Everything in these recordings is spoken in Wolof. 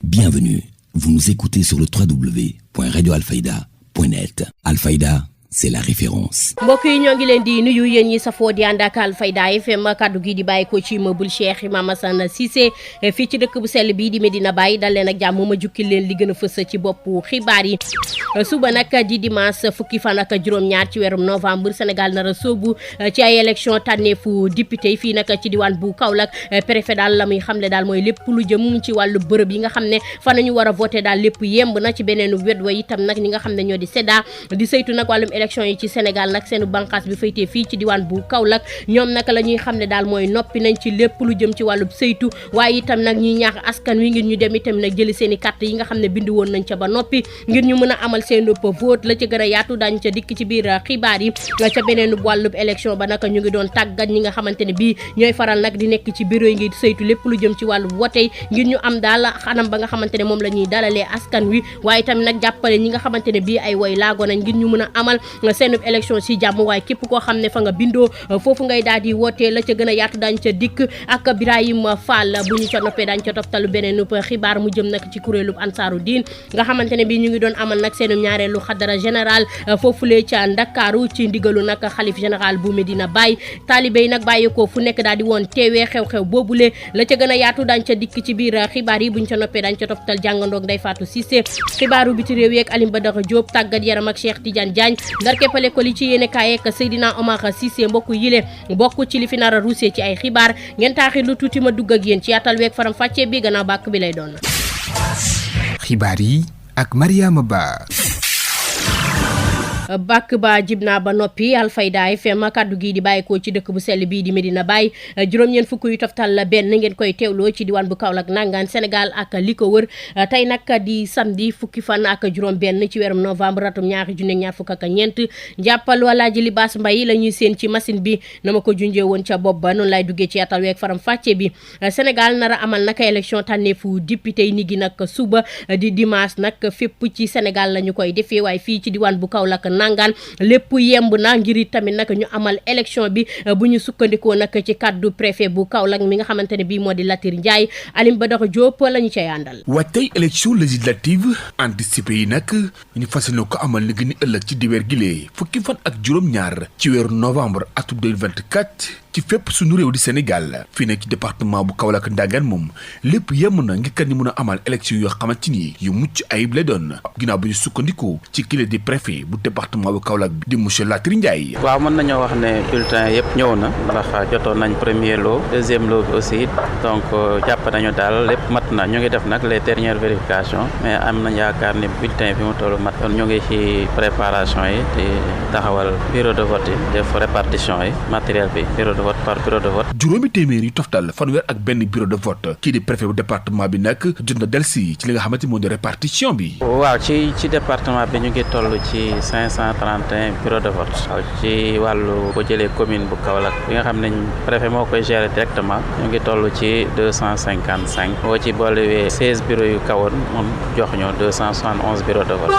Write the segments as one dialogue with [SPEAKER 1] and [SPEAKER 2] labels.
[SPEAKER 1] Bienvenue, vous nous écoutez sur le www.radioalfayda.net. Alfayda, c'est la référence.
[SPEAKER 2] mbokk yi ñoo ngi leen di nuyu yéen ñi safoo di ànd ak Alfayda FM kaddu gi di bàyyi ko ci immeuble Cheikh Imam Assane Cissé fii ci dëkk bu sell bii di Medina Baye dal leen ak jàmm ma jukki leen li gën a fës ci boppu xibaar yi. suba nag di dimanche fukki fan ak juróom-ñaar ci weerum novembre Sénégal nar a sóobu ci ay élection tànneefu député yi fii nag ci diwaan bu Kaolack préfet daal la muy xamle daal mooy lépp lu jëm ci wàllu bërëb yi nga xam ne fa nañu war a voté daal lépp yemb na ci beneen wet wa itam nag ñi nga xam ne ñoo di SEDA di saytu nag wàllum élection yi ci Sénégal nag seenu bànqaas bi faytee fii ci diwaan bu Kaolack ñoom nag la ñuy xam ne daal mooy noppi nañ ci lépp lu jëm ci wàllu saytu waaye itam nag ñuy ñaax askan wi ngir ñu dem itam nag jëli seen i carte yi nga xam ne bindu woon nañ ca ba noppi ngir ñu mën a amal seen vote la ca gën a yaatu daañu ca dikk ci biir xibaar yi ca beneen wàllub élection ba nag ñu ngi doon tàggat ñi nga xamante ne bii ñooy faral nag di nekk ci bureau yi ngir saytu lépp lu jëm ci wàllu vote ngir ñu am daal xanam ba nga xamante ne moom la ñuy dalalee askan wi waaye itam nag jàppale ñi nga xamante ne bii ay woy laago nañ ngir ñu mën a amal seen élection si jàmm waaye képp koo xam ne fa nga bindoo foofu ngay daal di wootee la ca gën a yaatu daañu ca dikk ak Birahim Fall bu ñu ca noppee daañu ca toftalu beneen xibaar mu jëm nag ci kuréelu Ansaaru Diin nga xamante ne bii ñu ngi doon amal nag seenu ñaareelu xadara général foofulee ca Ndakaaru ci ndigalu nag xalif général bu Medina Baye taalibe yi nag bàyyi ko fu nekk daal di woon teewee xew-xew boobule la ca gën a yaatu daañu ca dikk ci biir xibaar yi bu ñu ca noppee daañu ca toftal jàngandoog Ndeye Fatou Cissé xibaaru biti réew yeeg Alim Badara Diop tàggat yaram ak Cheikh Tidiane Diagne ndar keppale ko li ci yéene kaay ak Seydina Omar Cissé mbokk yile bokk ci li fi nar a ruusee ci ay xibaar ngeen taaxir lu tuuti ma dugg ak yéen ci yaatal weeg faram fàccee bi gannaaw bàkk bi lay doon.
[SPEAKER 3] xibaar yi ak Mariama Ba.
[SPEAKER 2] bàkk ba jib naa ba noppi Alfayda FM kaddu gi di bàyyikoo ci dëkk bu sell bii di Medina Baye juróom-ñeent fukk yu toftal la benn ngeen koy teewloo ci diwaan bu Kaolack nangaan Sénégal ak li ko wër tey nag di samedi fukki fan ak juróom benn ci weerum novembre atum ñaari junni ñaar fukk ak ñeent jàppal Walaaji Libaas Mbay la ñuy seen ci machine bi na ma ko junjee woon ca bopp ba noonu lay duggee ci atal week faram fàcce bi Sénégal nar a amal naka élection tànneefu député yi ni gi nag suba di dimanche nag fépp ci Sénégal la ñu koy defee waaye fii ci diwaan bu Kaolack nangaan lépp yemb na ngir tamit nag ñu amal élection bi bu ñu sukkandikoo nag ci kaddu préfet bu Kaolack mi nga xamante ne bii moo di Latir Ndiaye Alim Badara Diop la ñu cay àndal.
[SPEAKER 4] waatey élection législative anticipée yi nag ñu fas yéene ko amal ni gën a ëllëg ci dibeer gilee fukki fan ak juróom-ñaar ci weeru novembre atum 2024 ci fépp suñu réew di Sénégal fii nekk ci département bu Kaolack Ndangaan moom lépp yem na ngir kat ñu mën a amal élection yoo xamante ni yu mucc ayib lay doon ginnaaw bi ñu sukkandiku ci kile di préfet bu département bu Kaolack bi di monsieur Latir Ndiaye.
[SPEAKER 5] waaw mën nañoo wax ne bulletin yëpp ñëw na ndax jotoon nañ premier lot deuxième lot bi aussi donc jàpp nañu daal lépp mat na ñu ngi def nag les dernières vérifications mais am nañ yaakaar ni bulletin bi mu toll mat ñu ngi ci préparation yi di taxawal bureau de vote yi def répartition yi matériel bi bureau de vote par bureau de vote.
[SPEAKER 4] juróomi téeméer yu toftal fanweer ak benn bureau de vote kii di préfet bu département bi nag jot na delsi ci li nga xamante moo di répartition bi.
[SPEAKER 5] waaw ci département bi ñu ngi toll ci 531 bureau de vote ci wàllu boo jëlee commune bu Kaolack bi nga xam ne préfet moo koy gérer directement ñu ngi toll ci 255 boo ci boolewee 16 bureaux yu kawoon moom jox ñu 271 bureau de vote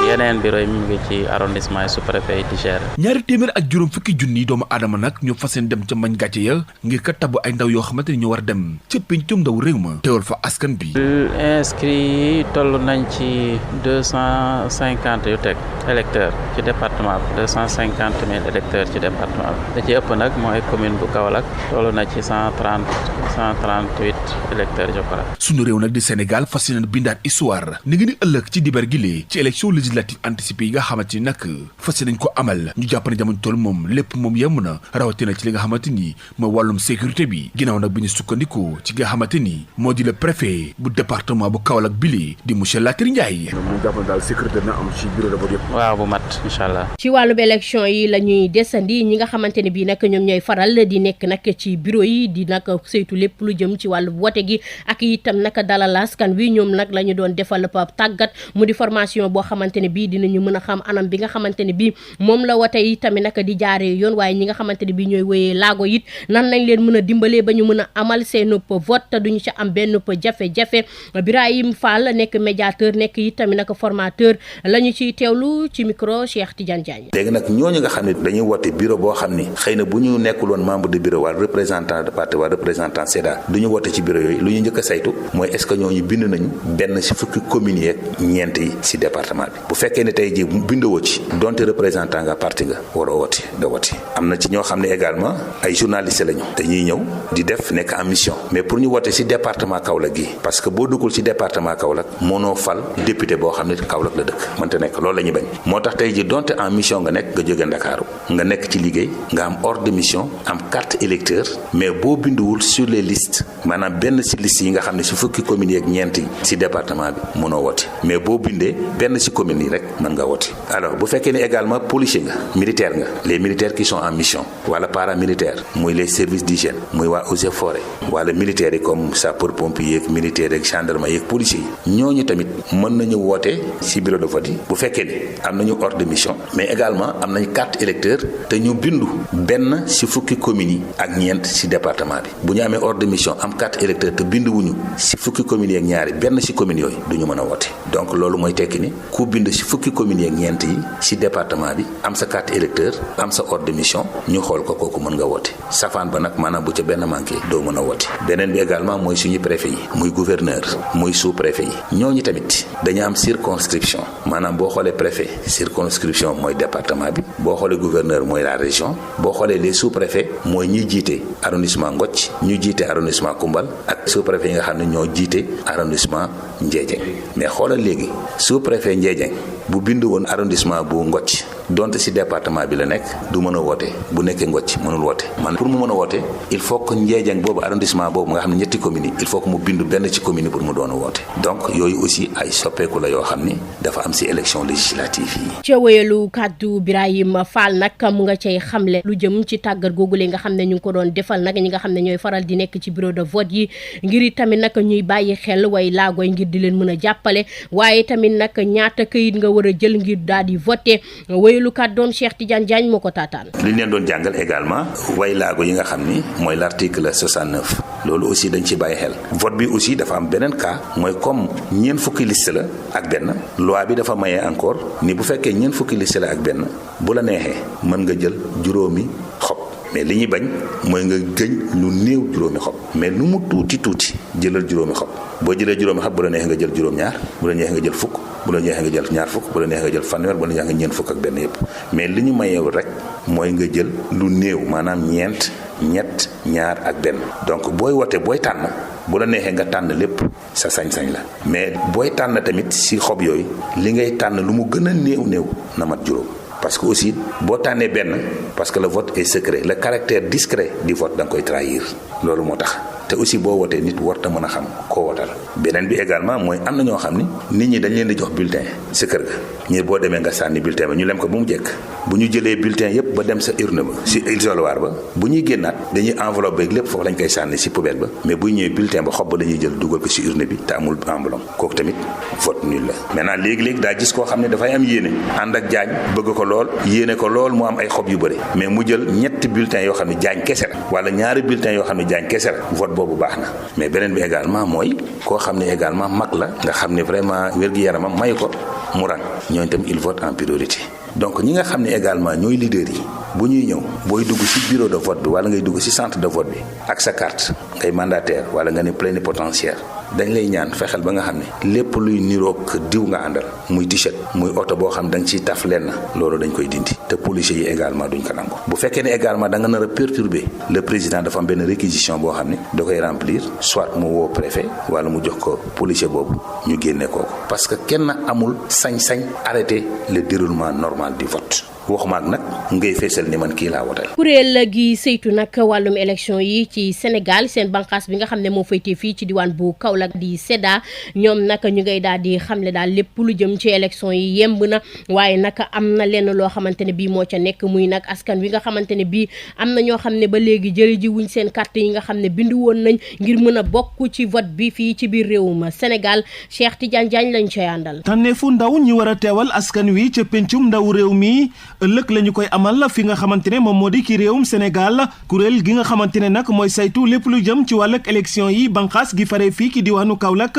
[SPEAKER 5] yeneen bureau yi mu ngi ci arrondissement yi sous préfet yi di gérer.
[SPEAKER 4] ñaari téeméer ak juróom fukki junni doomu aadama nag ñoo fas yéene dem ca mbañ gàcce ya ngir kat tabu ay ndaw yoo xamante ni ñoo war a dem ca pencum ndaw réew ma teewal fa askan bi.
[SPEAKER 5] inscrits yi toll nañ ci 250 yu teg électeurs ci département bi 250 000 électeurs ci département bi da ci ëpp nag mooy commune bu Kaolack toll na ci 138 électeurs je crois.
[SPEAKER 4] sunu réew nag di Sénégal fas yéene bindaat histoire ni ngi ni ëllëg ci diber gi lee ci élection législative anticipée yi nga xamante ni nag fas yéene ko amal ñu jàpp ne jamono toll moom lépp moom yem na rawatina ci li nga xamante ni mooy wàllum sécurité bi ginnaaw nag bi ñu sukkandiku ci nga xamante ni moo di le préfet bu département bu Kaolack bili di monsieur Latir Ndiaye.
[SPEAKER 6] mu jàpp daal sécurité na am ci bureau de vote yëpp.
[SPEAKER 5] waaw bu mat incha allah.
[SPEAKER 2] ci wàllub élection yi la ñuy desandi ñi nga xamante ne bii nag ñoom ñooy faral di nekk nag ci bureau yi di nag saytu lépp lu jëm ci wàllu wote gi ak itam nag dalal askan wi ñoom nag la ñu doon defal tàggat mu di formation boo xamante ne bii dinañu mën a xam anam bi nga xamante ne bii moom la wote yi tamit nag di jaaree yoon waaye ñi nga xamante ne bii ñooy wéyee laago laago it nan lañ leen mën a dimbalee ba ñu mën a amal seen vote te duñu ci am benn jafe-jafe. Birahim Fall nekk médiateur nekk it tamit nag formateur la ñu ciy teewlu ci micro Cheikh Tidiane Diagne.
[SPEAKER 7] léegi nag ñooñu nga xam ne dañuy woote bureau boo xam ni xëy na bu ñu nekkul woon membre de bureau wala représentant de parti wala représentant SEDA du ñu woote ci bureau yooyu lu ñu njëkk a saytu mooy est-ce que ñooñu bind nañu benn ci fukki communes yeeg ñeent yi ci département bi bu fekkee ne tey jii bindoo ci donte représentant nga parti nga waroo woote da woote. am na ci ñoo xam ne également ay journalistes lañu dañuy ñëw di def nekk en mission mais pour ñu woote ci département Kaolack gi parce que boo duggul ci département Kaolack mënoo fal député boo xam ne Kaolack la dëkk mënta nekk loolu la ñuy bañ moo tax tey jii donte en mission nga nekk nga jóge Ndakaaru nga nekk ci liggéey nga am ordre de mission am carte électeur mais boo binduwul sur les listes maanaam benn ci liste yi nga xam ne ci fukki communes yeeg ñeent yi ci département bi mënoo woote mais boo bindee benn ci communes yi rek mën nga woote. alors bu fekkee ne également policier nga militaire nga les militaires qui sont en mission wala paramilitaire muy les services d'hygiène muy waa eaux et forêts wala militaires yi comme sapeur-pompier yeeg militaire yeeg gendarme yeeg policiers yi ñooñu tamit mën nañu woote ci bureau de vote yi bu fekkee ne am nañu ordre de mission mais également am nañu carte électeur te ñu bindu benn ci fukki communes yi ak ñeent ci département bi bu ñu amee ordre de mission am carte électeur te binduwuñu ci fukki communes yi ak ñaari benn ci communes yooyu du ñu mën a woote donc loolu mooy tekki ni ku bind ci fukki communes yi ak ñeent yi ci département bi am sa carte électeur am sa ordre de mission ñu xool ko kooku mën nga woote safaan ba nag maanaam bu ca benn manqué doo mën a woote. beneen bi également mooy suñu préfet yi muy gouverneur muy sous-préfet yi ñooñu tamit dañu am circonscription maanaam boo xoolee préfet circonscription mooy département bi boo xoolee gouverneur mooy la région boo xoolee les sous-préfets mooy ñi jiite arrondissement Ngocc ñu jiite arrondissement Koumbal ak sous-préfet yi nga xam ne ñoo jiite arrondissement Ndiédiène mais xoolal léegi sous-préfet Ndiédiène bu bindu woon arrondissement bu Ngocc donte ci département bi la nekk du mën a woote bu nekkee Ngocc mënul woote man pour mu mën a woote il faut que Ndiédiène boobu arrondissement boobu nga xam ne ñetti communes yi il faut que mu bindu benn ci commune pour mu doon a woote donc yooyu aussi ay soppeeku la yoo xam ni dafa am ci élection législative yi.
[SPEAKER 2] ca wéyalu kàddu Birahim Fall nag mu nga cay xamle lu jëm ci tàggat googule nga xam ne ñu ngi ko doon defal nag ñi nga xam ne ñooy faral di nekk ci bureau de vote yi ngir tamit nag ñuy bàyyi xel way laagoy ngir di leen mën a jàppale waaye tamit nag ñaata këyit nga war a jël ngir daal di voter wéyalu kàddoom Cheikh Tidiane Diagne moo ko taataan.
[SPEAKER 7] li ñu leen doon jàngal également way laago yi nga xam ni mooy l'article 69 loolu aussi dañ ci bàyyi xel vote bi aussi dafa am beneen cas mooy comme ñeent fukki liste la ak benn loi bi dafa maye encore ni bu fekkee ñeent fukki liste la ak benn bu la neexee mën nga jël juróomi xob mais li ñuy bañ mooy nga gëñ lu néew juróomi xob mais lu mu tuuti jëlal juróomi xob boo jëlee juróomi xob bu la neexee nga jël juróom-ñaar bu la neexee nga jël fukk bu la neexee nga jël ñaar fukk bu la neexee nga jël fanweer bu la neexee nga ñeent fukk ak benn yëpp mais li ñu mayeewul rek mooy nga jël lu néew maanaam ñeent ñett ñaar ak benn donc booy wote booy tànn bu la neexee nga tànn lépp sa sañ-sañ la mais booy tànn tamit ci xob yooyu li ngay tànn lu mu gën a néew na mat juróom parce que aussi boo tànnee benn parce que le vote est secret le caractère discret du vote da nga koy trahir loolu moo tax te aussi boo wotee nit warta mën a xam koo wotal beneen bi également mooy am na ñoo xam ni nit ñi dañ leen di jox bulletin sa kër ga ñi boo demee nga sànni bulletin ba ñu lem ko bu mu jekk bu ñu jëlee bulletin yépp ba dem sa urne ba ci isoloir ba bu ñuy génnaat dañuy enveloppe beeg lépp foofu lañ koy sànni ci poubelle ba mais buy ñëwee bulletin ba xob ba dañuy jël dugal ko ci urne bi te amul enveloppe kooku tamit vote nul la maintenant léegi-léegi daa gis koo xam ne dafay am yéene ànd ak jaañ bëgg ko lool yéene ko lool mu am ay xob yu bëri mais mu jël ñetti bulletin yoo xam ne jaañ kese la wala ñaari bulletin yoo xam ne jaañ kese la boobu baax na mais beneen bi également mooy koo xam ne également mag la nga xam ne vraiment wér-gu-yaramam mayu ko mu rang ñooñu tam il vote en priorité donc ñi nga xam ne également ñooy leader yi bu ñuy ñëw booy dugg ci bureau de vote bi wala ngay dugg ci centre de vote bi ak sa carte ngay mandataire wala nga ne plénipotentiaire dañ lay ñaan fexeel ba nga xam ne lépp luy niroog diw nga àndal muy t-shirt muy oto boo xam da nga ciy taf lenn loolu dañ koy dindi te policiers yi également duñ ko nangu bu fekkee ne également da nga nar a perturber le président dafa am benn réquisition boo xam ne da koy remplir soit mu woo préfet wala mu jox ko policier boobu ñu génne kooku parce que kenn amul sañ-sañ arrêter le déroulement normal du vote waxuma ak nag ngay feesal ni man kii laa wotal.
[SPEAKER 2] kuréel gi saytu nag wàllum élection yi ci Sénégal seen bànqaas bi nga xam ne moo féetee fii ci diwaan bu Kaolack di SEDA ñoom nag ñu ngay daal di xamle daal lépp lu jëm ci élection yi yemb na waaye nag am na lenn loo xamante ne bii moo ca nekk muy nag askan wi nga xamante ne bii am na ñoo xam ne ba léegi jëri ji wuñ seen carte yi nga xam ne bindu woon nañ ngir mën a bokk ci vote bi fii ci biir réewum Sénégal Cheikh Tidiane Diagne lañ cay àndal.
[SPEAKER 8] tànneefu ndaw ñi war a teewal askan wi ca pencum ndaw réew mi ëllëg la ñu koy amal fi nga xamante ne moom moo di ci réewum Sénégal kuréel gi nga xamante ne nag mooy saytu lépp lu jëm ci wàllug élection yi banqaas gi faree fii ki diwaanu Kaolack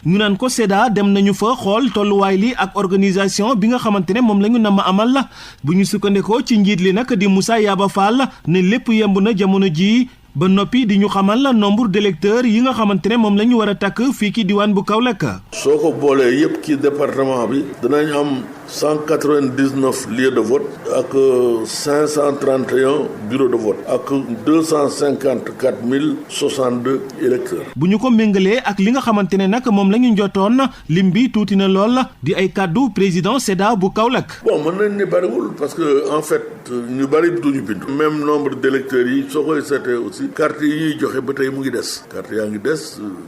[SPEAKER 8] ñu naan ko SEDA dem nañu fa xool tolluwaay li ak organisation bi nga xamante ne moom la ñu nama amal bu ñu sukkandikoo ci njiit li nag di Moussa Yaba Fall ne lépp yemb na jamono ji ba noppi di ñu xamal la nombre d'électeurs yi nga xamante ne moom la ñu war a takk fii ki diwaan bu Kaolack.
[SPEAKER 9] soo ko boolee yëpp ci département bi dinañ am 199 lieux de vote ak 531 bureaux de vote ak 254 062 électeurs.
[SPEAKER 8] bu ñu ko méngalee ak li nga xamante ne nag moom la ñu jotoon lim bi tuuti na lool di ay kàddu président SEDA bu Kaolack.
[SPEAKER 9] bon mën nañ ni bariwul parce que en fait ñu bari duñu bind. même nombre d'électeurs yi soo koy seetee aussi carte yi ñuy joxe ba tey mu ngi des carte yaa ngi des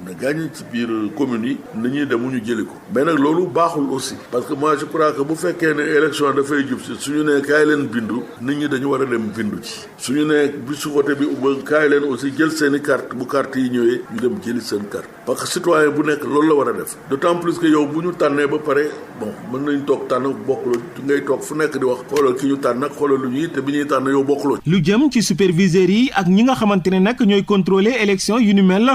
[SPEAKER 9] na gaañ ci biir communes yi na ñuy dem ñu jëli ko mais nag loolu baaxul aussi parce que moi je crois que bu fekkee ne élection dafay jub si suñu nee kaay leen bindu nit ñi dañu war a dem bindu ci suñu nee bisu vote bi ubba kaay leen aussi jël seeni carte bu carte yi ñëwee ñu dem jëli seen carte parce que citoyen bu nekk loolu la war a def d'autant plus que yow bu ñu tànnee ba pare bon mën nañ toog tànn bokkuloo ngay toog fu nekk di wax xoolal ki ñu tànn nag xoolal lu ñuy te bi ñuy tànn yow bokkuloo.
[SPEAKER 8] lu jëm ci superviseurs yi ak ñi nga xamante ne nag ñooy contrôler élection yu ni mel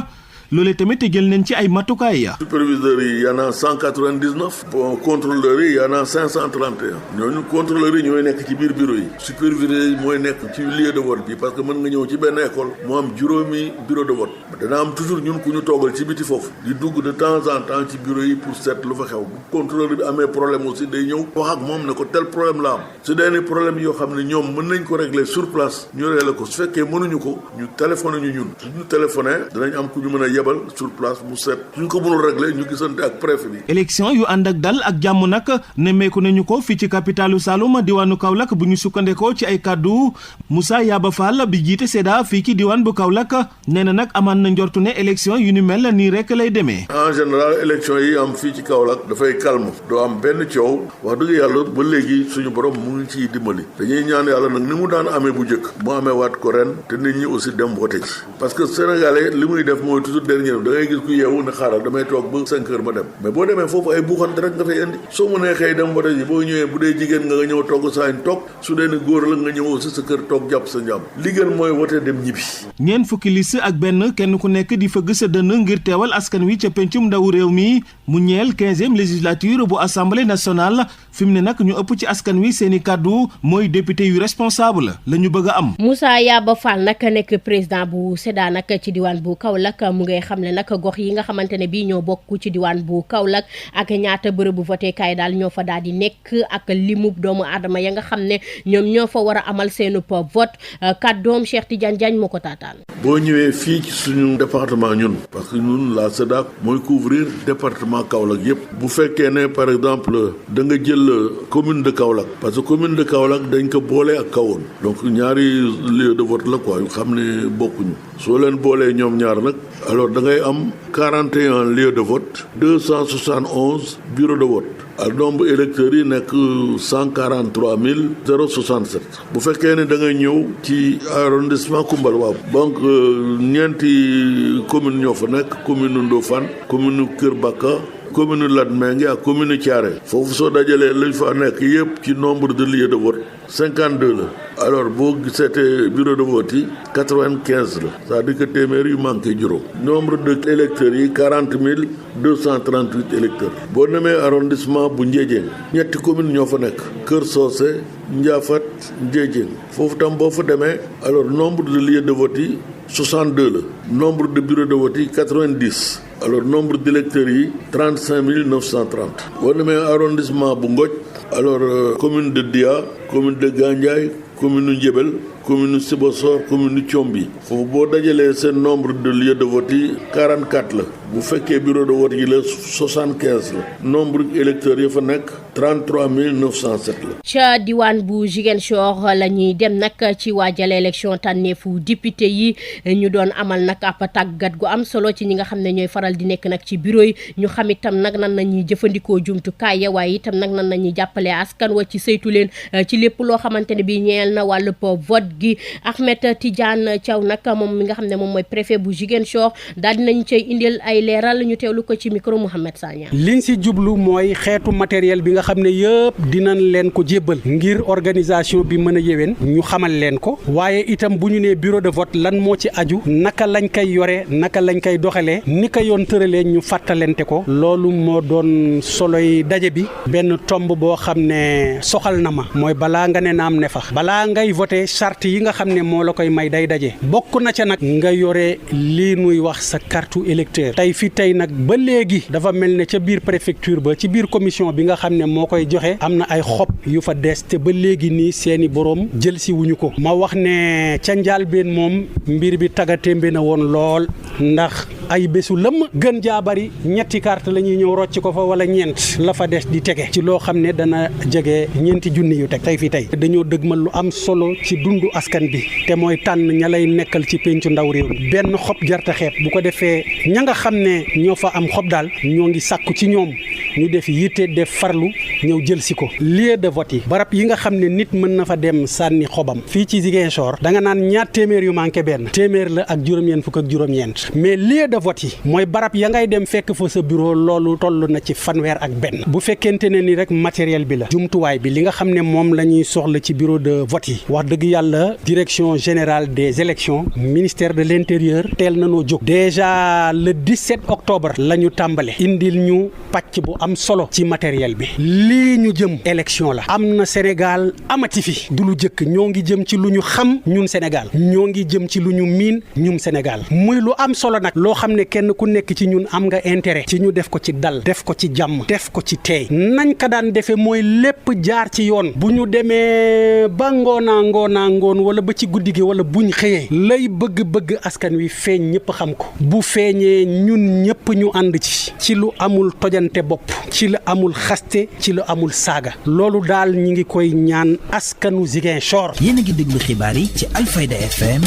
[SPEAKER 8] loolee tamit jël nañ ci ay matukaay ya.
[SPEAKER 9] superviseurs yi y en a 199 bon contrôleurs yi y en a 531 ñooñu contrôleurs yi ñooy nekk ci biir bureau yi superviseurs yi mooy nekk ci lieu de vote bi parce que mën nga ñëw ci benn école mu am juróomi bureau de vote dana am toujours ñun ku ñu toogal ci biti foofu di dugg de temps en temps ci bureau yi pour seet lu fa xew bu contrôleur bi amee problème aussi day ñëw wax ak moom ne ko tel problème la am su dee ni problème yoo xam ne ñoom mën nañ ko régler sur place ñu régler ko su fekkee mënuñu ko ñu téléphoné ñu ñun suñu téléphoné danañ am ku ñu mën a sur place mu seet suñ ko mënul régler ñu gisante ak préfet bi.
[SPEAKER 8] élection yu ànd ak dal ak jàmm nag nemmeeku nañu ko fii ci capitalu Saloum diwaanu Kaolack bu ñu sukkandekoo ci ay kàddu Moussa Yaba Fall bi jiite SEDA fii ci diwaan bu Kaolack nee na nag amaan na njortu ne élection yu ni mel nii rek lay demee.
[SPEAKER 9] en général élection yi am fii ci Kaolack dafay calme doo am benn coow wax dëgg yàlla ba léegi suñu borom mu ngi ciy dimbali dañuy ñaan yàlla nag ni mu daan amee bu njëkk mu amee waat ko ren te nit ñi aussi dem voté ci parce que sénégalais li muy def mooy toujours dernier da ngay gis ku yeewu ne xaaral damay toog ba 5 heures ma dem mais boo demee foofu ay buuxante rek nga fay indi soo mënee xëy dem vote ji boo ñëwee bu dee jigéen nga ñëw togg saañ toog su dee ne góor la nga ñëw aussi sa kër toog jàpp sa njàmm li gën mooy vote dem ñibbi.
[SPEAKER 8] ñeent fukki liste ak benn kenn ku nekk di fëgg sa dënn ngir teewal askan wi ca pencum ndawu réew mi mu ñeel 15e législature bu assemblée nationale fi mu ne nag ñu ëpp ci askan wi seeni kàddu mooy député yu responsable la ñu bëgg a am.
[SPEAKER 2] Moussa Yaba Fall nag nekk président bu SEDA nag ci diwaan bu Kaolack mu ngay xam ne nag gox yi nga xamante ne bii ñoo bokk ci diwaan bu Kaolack ak ñaata bërëbu voté kaay daal ñoo fa daal di nekk ak limub doomu aadama ya nga xam ne ñoom ñoo fa war a amal seenu vote kàddoom Cheikh Tidiane Diagne moo ko taataan.
[SPEAKER 9] boo ñëwee fii ci suñu département ñun parce que ñun la SEDA mooy couvrir département Kaolack yépp bu fekkee ne par exemple da nga jël commune de Kaolack parce que commune de Kaolack dañ ko boole ak Kahone donc ñaari lieu de vote la quoi yu xam ne bokkuñu soo leen boolee ñoom ñaar nag alors da ngay am 41 lieux de vote 271 bureaux de vote ak nombre électeurs yi nekk 143 067 bu fekkee ne da ngay ñëw ci arrondissement Koumbal waaw donc ñeenti commune ñoo fa nekk commune Ndofane commune Kër Baka commune Latmingué ak commune Thiaré foofu soo dajalee lañ fa nekk yëpp ci nombre de lieux de vote 52 la alors boo seetee bureau de vote yi 95 la c'est-à-dire que téeméer yu manqué juróom nombre de électeurs yi 40 238 électeurs boo demee arrondissement bu Ndiédiène ñetti commune ñoo fa nekk Kër Socé Ndiafat Ndiédiène foofu tam boo fa demee alors nombre de lieux de vote yi 62 la nombre de bureaux de vote yi 90 alors nombre d'électeurs yi 35 930 boo demee arrondissement bu Ngoj alors commune de Dia commune de Gandiaye commune Ndiébel commune Sibassor commune Thiombi foofu boo dajalee seen nombre de lieux de vote yi 44 la bu fekkee bureau de vote yi la 75 la nombre électeurs yi fa nekk 33 907 la.
[SPEAKER 2] ca diwaan bu Ziguinchor la ñuy dem nag ci waajal élection tànneefu député yi ñu doon amal nag ab tàggat gu am solo ci ñi nga xam ne ñooy faral di nekk nag ci bureau yi ñu xam itam nag nan la ñuy jëfandikoo jumtukaay ya waaye itam nag nan la ñuy jàppale askan wa ci saytu leen ci lépp loo xamante ne bii ñeel na wàllu vote gi. Ahmed Tidiane Thiaw nag moom mi nga xam ne moom mooy préfet bu Ziguinchor daal dinañ cay indil ay leeral ñu teewlu ko ci micro Mouhamed Sagna.
[SPEAKER 10] liñ si jublu mooy xeetu matériel bi nga xam ne yëpp dinañ leen ko jébbal ngir organisation bi mën a yéwén ñu xamal leen ko waaye itam bu ñu nee bureau de vote lan moo ci aju naka lañ koy yore naka lañ koy doxalee ni ko yoon tëralee ñu fàttalente ko loolu moo doon soloy daje bi benn tomb boo xam ne soxal na ma mooy balaa nga ne naam ne fa balaa ngay voté charte yi nga xam ne moo la koy may day daje bokk na ca nag nga yore lii nuy wax sa carte électeur tey fi tey nag ba léegi dafa mel ne ca biir préfecture ba ci biir commission bi nga xam ne moo koy joxe am na ay xob yu fa des te ba léegi nii seeni boroom jël si wuñu ko ma wax ne ca njaalbeen moom mbir bi tagatémbe na woon lool ndax ay bésu lëmm gën jaa bari ñetti carte la ñuy ñëw rocc ko fa wala ñeent la fa des di tege ci loo xam ne dana jege ñeenti junni yu teg tey fii tey dañoo dëgmal lu am solo ci dundu askan bi te mooy tànn ña lay nekkal ci pencu ndaw réew mi benn xob jarta xeeb bu ko defee ña nga xam ne ñoo fa am xob daal ñoo ngi sàkku ci ñoom ñu def yitte def farlu ñëw jël si ko lieu de vote yi barab yi nga xam ne nit mën na fa dem sànni xobam fii ci Ziguinchor da nga naan ñaar téeméer yu manqué benn téeméer la ak juróom-ñeent fukk ak juróom-ñeent mais lieu de vote yi mooy barab ya ngay dem fekk fa sa bureau loolu toll na ci fanweer ak benn bu fekkente ne ni rek matériel bi la jumtuwaay bi li nga xam ne moom la ñuy soxla ci bureau de vote yi wax dëgg yàlla direction générale des élections ministère de l'intérieur teel na noo jóg déjà le 17 octobre la ñu tàmbale indil ñu pàcc bu am solo ci matériel bi lii ñu jëm élection la am na Sénégal amati fi du lu jëkk ñoo ngi jëm ci lu ñu xam ñun Sénégal ñoo ngi jëm ci lu ñu miin ñun Sénégal muy lu am solo nag loo xam ne kenn ku nekk ci ñun am nga intérêt ci ñu def ko ci dal def ko ci jàmm def ko ci teey nañ ko daan defee mooy lépp jaar ci yoon bu ñu demee ba ngoon wala ba ci guddi gi wala buñ xëyee lay bëgg-bëgg askan wi feeñ ñëpp xam ko bu feeñee ñun ñëpp ñu ànd ci lu amul tojante bopp ci lu amul xaste ci lu amul saaga loolu daal ñi ngi koy ñaan askanu Ziguinchor.
[SPEAKER 1] yéen a ngi déglu xibaar yi ci Alfayda FM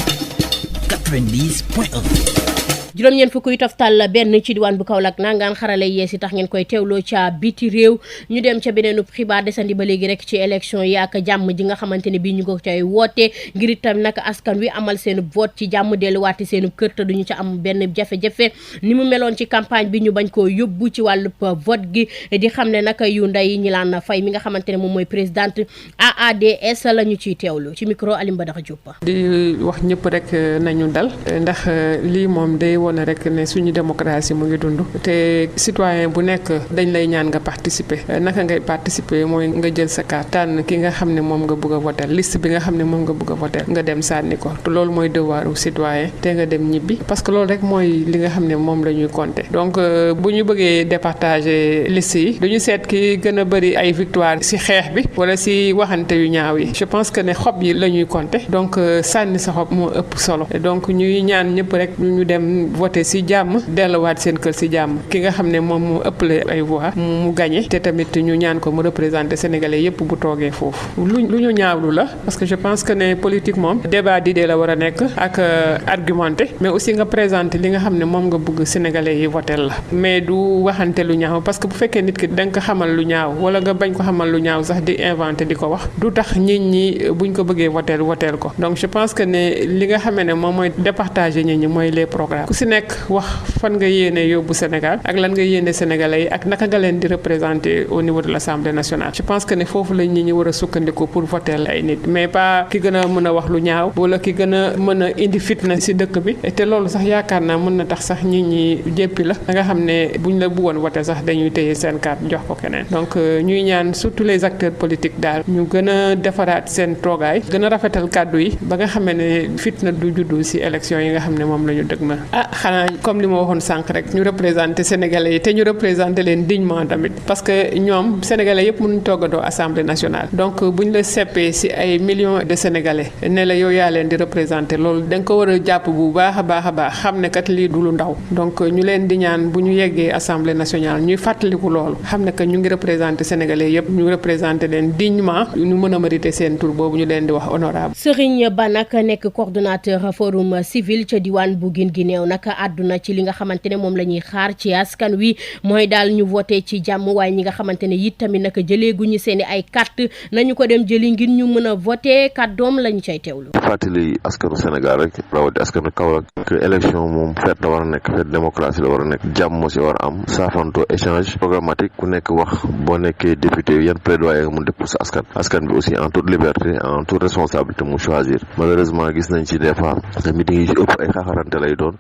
[SPEAKER 1] 90.1.
[SPEAKER 2] juróom-ñeent fukk yu toftal benn ci diwaan bu Kaolack nangaan xarale yees yi tax ngeen koy teewloo ca biti réew ñu dem ca beneenub xibaar desandi ba léegi rek ci élection yi ak jàmm ji nga xamante ne bii ñu ko cay woote ngir itam nag askan wi amal seenub vote ci jàmm delluwaati seenub kër te duñu ca am benn jafe-jafe ni mu meloon ci campagne bi ñu bañ koo yóbbu ci wàllub vote gi di xam ne nag yu nday ñi laan fay mi nga xamante ne moom mooy présidente AADS la ñu ciy teewlu ci micro Alim Badara Diop.
[SPEAKER 11] di wax ñëpp rek nañu dal ndax lii moom day woon rek ne suñu démocratie mu ngi dund te citoyen bu nekk dañ lay ñaan nga participer naka ngay participer mooy nga jël sa carte tànn ki nga xam ne moom nga bëgg a voter liste bi nga xam ne moom nga bëgg a voter nga dem sànni ko te loolu mooy devoiru citoyen te nga dem ñibbi parce que loolu rek mooy li nga xam ne moom la ñuy compter donc bu ñu bëggee départager liste yi duñu seet ki gën a bëri ay victoire ci xeex bi wala ci waxante yu ñaaw yi je pense que ne xob yi la ñuy compter donc sànni sa xob moo ëpp solo donc ñuy ñaan ñëpp rek ñu dem voter ci jàmm delluwaat seen kër ci jàmm ki nga xam ne moom moo ëppale ay voix mu gagné te tamit ñu ñaan ko mu représenter sénégalais yépp bu toogee foofu lu ñu ñaawlu la parce que je pense que ne politique moom débat d'idées la war a nekk ak argumenté mais aussi nga présenter li nga xam ne moom nga bëgg sénégalais yi votel la mais du waxante lu ñaaw parce que bu fekkee nit ki da nga ko xamal lu ñaaw wala nga bañ ko xamal lu ñaaw sax di inventé di ko wax du tax nit ñi buñ ko bëggee votel ko donc je pense que ne li nga xamee ne moom mooy départager nit ñi mooy les programmes ku ci nekk wax fan nga yéene yóbbu Sénégal ak lan nga yéene sénégalais yi ak naka nga leen di représenter au niveau de l'Assemblée nationale je pense que ne foofu la nit ñi war a sukkandiku pour voter ay nit mais pas ki gën a mën a wax lu ñaaw wala ki gën a mën a indi fitna ci dëkk bi te loolu sax yaakaar naa mën na tax sax nit ñi jéppi la nga xam ne buñ la bëggoon voter sax dañuy téye seen carte jox ko keneen donc ñuy ñaan surtout les acteurs politiques daal ñu gën a defaraat seen toogaay gën a rafetal kàddu yi ba nga xam ne fitna du juddu ci élection yi nga xam ne moom la ñu dëgmal xanaa comme li ma waxoon sànq rek ñu représenter sénégalais yi te ñu représenter leen dignement tamit parce que ñoom sénégalais yëpp mënuñ toggandoo assemblée nationale donc buñ la seppee ci ay millions de sénégalais ne la yow yaa leen di représenter loolu da nga ko war a jàpp bu baax a baax xam ne kat lii du lu ndaw donc ñu leen di ñaan bu ñu yeggee assemblée nationale ñuy fàttaliku loolu xam ne que ñu ngi représenter sénégalais yëpp ñu représenter leen dignement ñu mën a mériter seen tur boobu ñu leen di wax honorable.
[SPEAKER 2] Serigne Ba nag nekk coordonnateur forum civil ca diwaan bu Guinguinéo nag nag àdduna ci li nga xamante ne moom la ñuy xaar ci askan wi mooy daal ñu voté ci jàmm waaye ñi nga xamante ne it tamit nag jëleeguñu seen i ay carte nañu ko dem jëli ngir ñu mën a voté kàddoom lañu cay teewlu.
[SPEAKER 12] fàttali askanu Sénégal rek rawati askanu Kaolack que élection moom fête la war a nekk fête démocratie la war a nekk jàmm moo si war a am saafanto échange programmatique ku nekk wax boo nekkee député yan plaidoyer mu def pour sa askan bi aussi en toute liberté en toute responsabilité mu choisir malheureusement gis nañ ci des fois meeting yi ci ëpp ay xaaxarante lay doon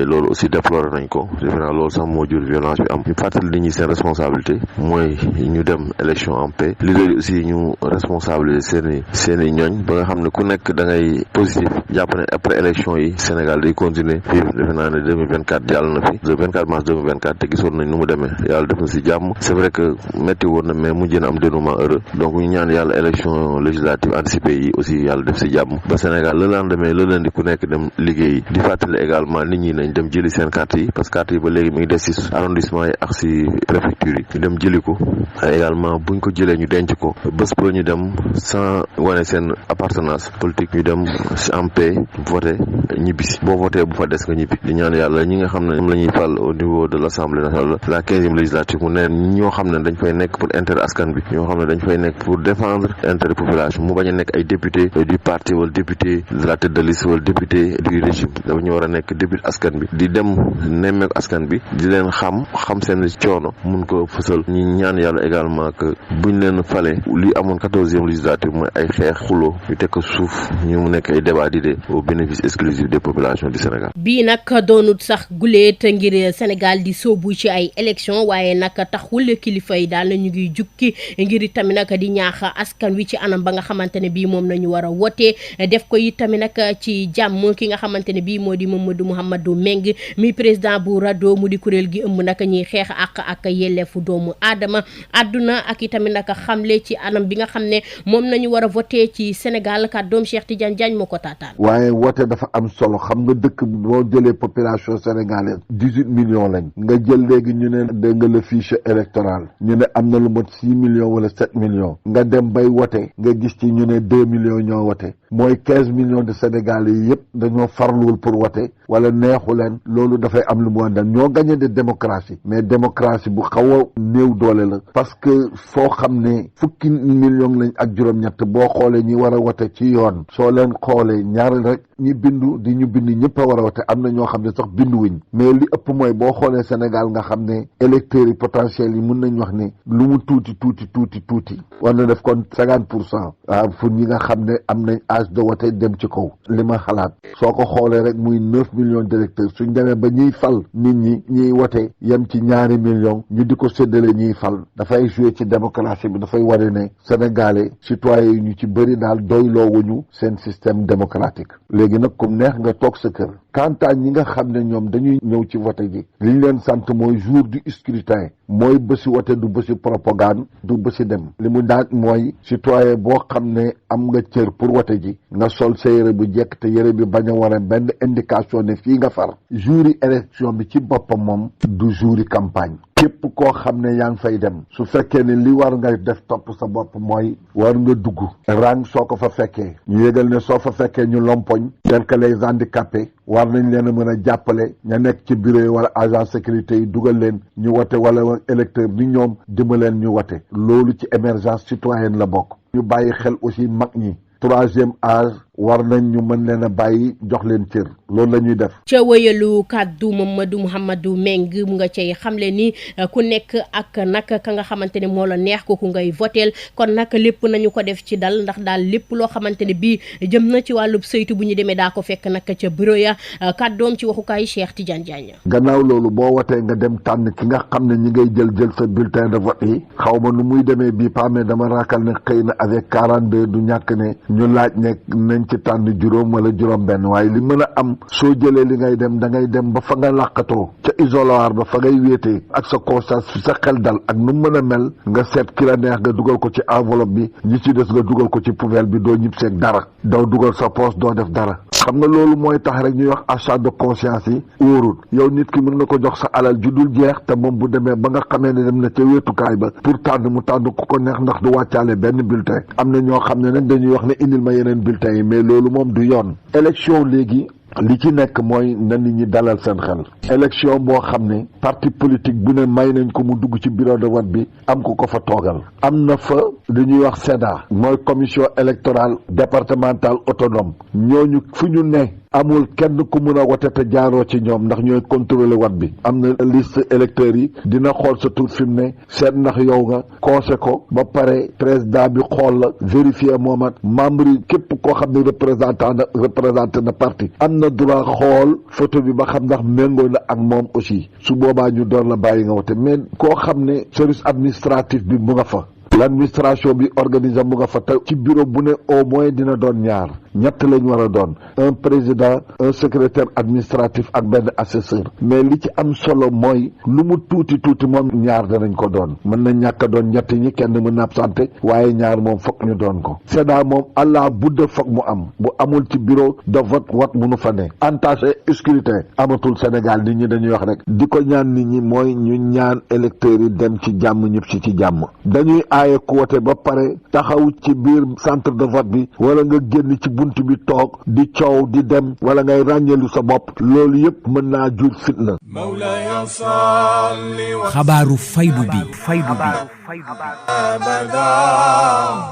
[SPEAKER 12] loolu aussi déploré nañ ko defe naa loolu sax moo jur violence bi am ñu fàttali nit ñi seen responsabilité mooy ñu dem élection en paix leader yi aussi ñu responsabiliser seen i ñooñ ba nga xam ne ku nekk da ngay positif jàpp ne après élection yi Sénégal day continuer fii defe naa ne 2024 jàll na fi le 24 mars 2024 te gisoon nañ nu mu demee yàlla def na si jàmm c'est vrai que métti woon na mais mujj na am dénouement heureux donc ñu ñaan yàlla élection législative anticipée yi aussi yàlla def si jàmm ba Sénégal le lendemain le lundi ku nekk dem liggéey di fàttali également nit ñi nañ dem jëli seen carte yi parce que carte yi ba léegi mi ngi des si arrondissement yi ak si préfecture yi ñu dem jëli ko également buñ ko jëlee ñu denc ko bés ba ñu dem sans wane seen appartenance politique ñu dem si en paix voté ñibbisi boo voté bu fa des nga ñibbi di ñaan yàlla ñi nga xam ne ñoom la ñuy fal au niveau de l'Assemblée nationale la 15e législature mu ne ñoo xam ne dañ fay nekk pour intérêt askan bi ñoo xam ne dañ fay nekk pour défendre intérêt population mu bañ a nekk ay député du parti wala député de la tête de liste wala député du régime dafa ñu war a nekk député askan bi di dem nemmeeku askan bi di leen xam seen coono mun ko fësal ñi ñaan yàlla également que buñ leen fale li amoon 14e législature mooy ay xeex xulo ñu teg ko suuf ñu mu nekk ay débat d'idées au bénéfice exclusif des populations du Sénégal.
[SPEAKER 2] bii nag doonut sax guleet ngir Sénégal di sóobu ci ay élection waaye nag taxul kilifa yi daal ñu ngi jukki ngir tamit nag di ñaax askan wi ci anam ba nga xamante ne bii moom nañu war a wote def ko it tamit nag ci jàmm ki nga xamante ne bii moo di Mamadou Mouhamadou Meng mi président bu RADDHO mu di kuréel gi ëmb nag ñuy xeex ak yelleefu doomu aadama àdduna ak itamit nag xamle ci anam bi nga xam ne moom nañu war a voté ci Sénégal kàddoom Cheikh Tidiane Diagne moo ko taataan.
[SPEAKER 13] waaye wote dafa am solo xam nga dëkk boo jëlee population sénégalaise 18 millions lañ nga jël léegi ñu ne dégg nga le fichier électoral ñu ne am na lu mot 6 millions wala 7 millions nga dem bay wote nga gis ci ñu ne 2 millions ñoo wote mooy 15 millions de Sénégalais yi yëpp dañoo farluwul pour wote wala neexu leen loolu dafay am lu mu àndal ñoo gagné de démocratie mais démocratie bu xaw a néew doole la parce que foo xam ne fukki millions lañ ak juróom-ñett boo xoolee ñi war a wote ci yoon soo leen xoolee ñaari rek ñi bindu di ñu bind ñëpp a war a wote am na ñoo xam ne sax binduwuñ mais li ëpp mooy boo xoolee Sénégal nga xam ne électeurs yi potentiels yi mun nañ wax ne lu mu tuuti war na def kon 50% waaw pour ñi nga xam ne am nañ âge de wote dem ci kaw li ma xalaat soo ko xoolee rek muy 9 millions d'électeurs suñ demee ba ñuy fal nit ñi ñiy wote yem ci 2 millions ñu di ko séddale ñuy fal dafay jouer ci démocratie bi dafay wane ne Sénégalais citoyens yi ñu ci bëri daal doyloowuñu seen système démocratique léegi nag comme neex nga toog sa kër quant ñi nga xam ne ñoom dañuy ñëw ci vote ji li ñu leen sant mooy jour du scrutin mooy bési wote du bési propagande du bési dem li mu daaj mooy citoyen boo xam ne am nga cër pour wote ji nga sol sa yére bu jekk te yére bi bañ a wane benn indication ne fii nga far jouri élection bi ci boppam moom du jouri campagne képp koo xam ne yaa ngi fay dem su fekkee ne li war nga def topp sa bopp mooy war nga dugg rang soo ko fa fekkee ñu yëgal ne soo fa fekkee ñu lompoñ tel que les handicapés war nañ leen a mën a jàppale ña nekk ci bureau yi wala agent sécurité yi dugal leen ñu wote wala électeur ni ñoom dimbaleen ñu wote loolu ci émergence citoyenne la bokk ñu bàyyi xel aussi mag ñi 3e âge war nañ ñu mën leen a bàyyi jox leen cër loolu la ñuy def.
[SPEAKER 2] ca wëyalu kàddu Mamadou Mouhamadou Meng mu nga cay xamle ni ku nekk ak nag ka nga xamante ne moo la neex kooku ngay voteel kon nag lépp nañu ko def ci dal ndax daal lépp loo xamante ne bii jëm na ci wàllub saytu bu ñu demee daa ko fekk nag ca bureau ya kàddoom ci waxukaay Cheikh Tidiane Diagne.
[SPEAKER 13] gannaaw loolu boo wotee nga dem tànn ki nga xam ne ñi ngay jël sa bulletin de vote yi xaw ma nu muy demee bii pas mais dama raakal ne xëy na avec 42 du ñàkk ne ñu laaj ne nañ ci tànn juróom wala juróom benn waaye li mën a am soo jëlee li ngay dem da ngay dem ba fa nga làqatoo ca isoloir ba fa ngay wéetee ak sa conscience sa xel dal ak nu mën a mel nga seet ki la neex nga dugal ko ci enveloppe bi ñi ci des nga dugal ko ci poubelle bi doo ñib seeg dara doo dugal sa poche doo def dara xam nga loolu mooy tax rek ñuy wax achat de conscience yi wóorul yow nit ki mën nga ko jox sa alal ju dul jeex te moom bu demee ba nga xamee ne dem na ca wéetukaay ba pour tànn mu tànn ku ko neex ndax du wàccaale benn bulletin am na ñoo xam ne nag dañuy wax ne indil ma yeneen bulletin yi mais loolu moom du yoon élection léegi li ci nekk mooy na nit ñi dalal seen xel élection boo xam ne parti politique bu ne may nañ ko mu dugg ci bureau de vote bi am ko ko fa toogal am na fa li ñuy wax CEDA mooy commission électorale départementale autonome ñooñu fu ñu ne amul kenn ku mun a wote te jaaroo ci ñoom ndax ñooy contrôler wat bi am na liste électeurs yi dina xool sa tur fi mu ne seet ndax yow nga coché ko ba pare président bi xool la vérifier moomat membre yi képp koo xam ne représenté na parti am na droit xool photo bi ba xam ndax méngoo na ak moom aussi su boobaa ñu doon la bàyyi nga wote mais koo xam ne service administratif bi mu nga fa l'administration bi organisé mu nga fa te ci bureau bu ne au moins dina doon ñaar ñett lañ war a doon un président un secrétaire administratif ak benn assesseur mais li ci am solo mooy lu mu tuuti moom ñaar danañ ko doon mën na ñàkk a doon ñett ñi kenn mën na absenté waaye ñaar moom fokk ñu doon ko CEDA moom allah budde fokk mu am bu amul ci bureau de vote wat munu fa ne entaché scrutin amatul Sénégal nit ñi dañuy wax rek di ko ñaan nit ñi mooy ñu ñaan électeurs yi dem ci jàmm ñëpp ci jàmm dañuy aaye ku wote ba pare taxaw ci biir centre de vote bi wala nga génn ci bunt bi toog di coow di dem wala ngay ràññeelu sa bopp loolu yëpp mën naa jur fitna.
[SPEAKER 1] xabaaru faydu bi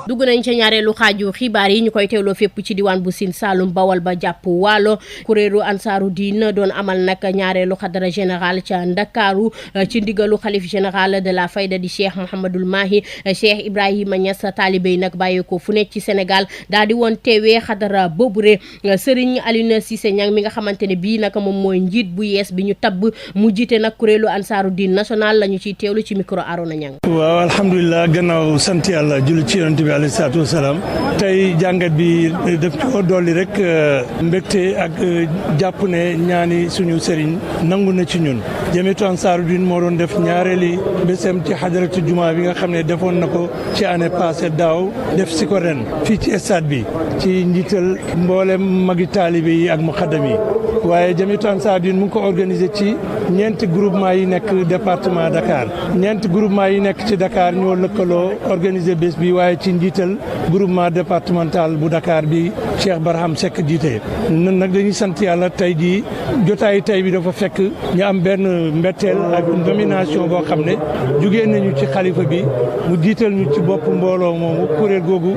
[SPEAKER 2] dugg nañ ca ñaareelu xaaju xibaar yi ñu koy teewloo fépp ci diwaan bu Sine Saalum Bawal ba jàpp Waalo kuréelu ansaaru diin doon amal nag ñaareelu xadara général ca Ndakaaru ci ndigalu xalif général de la fayda di Cheikh Mouhamadul Mahi Cheikh Ibrahima Niass taalibe yi nag bàyyeekoo fu nekk ci Sénégal daal di woon teewee xadara boobure Serigne Alioune Cissé Niang mi nga xamante ne bii nag moom mooy njiit bu yees bi ñu tabb mu jiite nag kuréelu ansaaru diin national la ñu ciy teewlu ci micro Arona Niang.
[SPEAKER 14] waaw alhamdulilah gannaaw sant yàlla julli ci yonent bi alayhi salaatu wasalaam tey jàngat bi daf ci dolli rek mbégte ak jàpp ne ñaani suñu sëriñ nangu na ci ñun jamiatu ansaaru diin moo doon def ñaareeli bésam ci xadaratu jumaa bi nga xam ne defoon na ko ci année passée daaw def si ko ren fii ci stade bi ci njiital mboolem magi taalibe yi ak muqaddam yi waaye jamiatu ansaaru diin mu ngi ko organisé ci ñeenti groupement yi nekk département Dakar ñeenti groupement yi nekk ci Dakar ñoo lëkkaloo organisé bés bi waaye ci njiital groupement départemental bu Dakar bi Cheikh Barham Seck jiite nun nag dañuy sant yàlla tey jii jotaayu tey bi dafa fekk ñu am benn mbetteel ak nomination boo xam ne jugee nañu ci xalifa bi mu jiital ñu ci bopp mbooloo moomu kuréel googu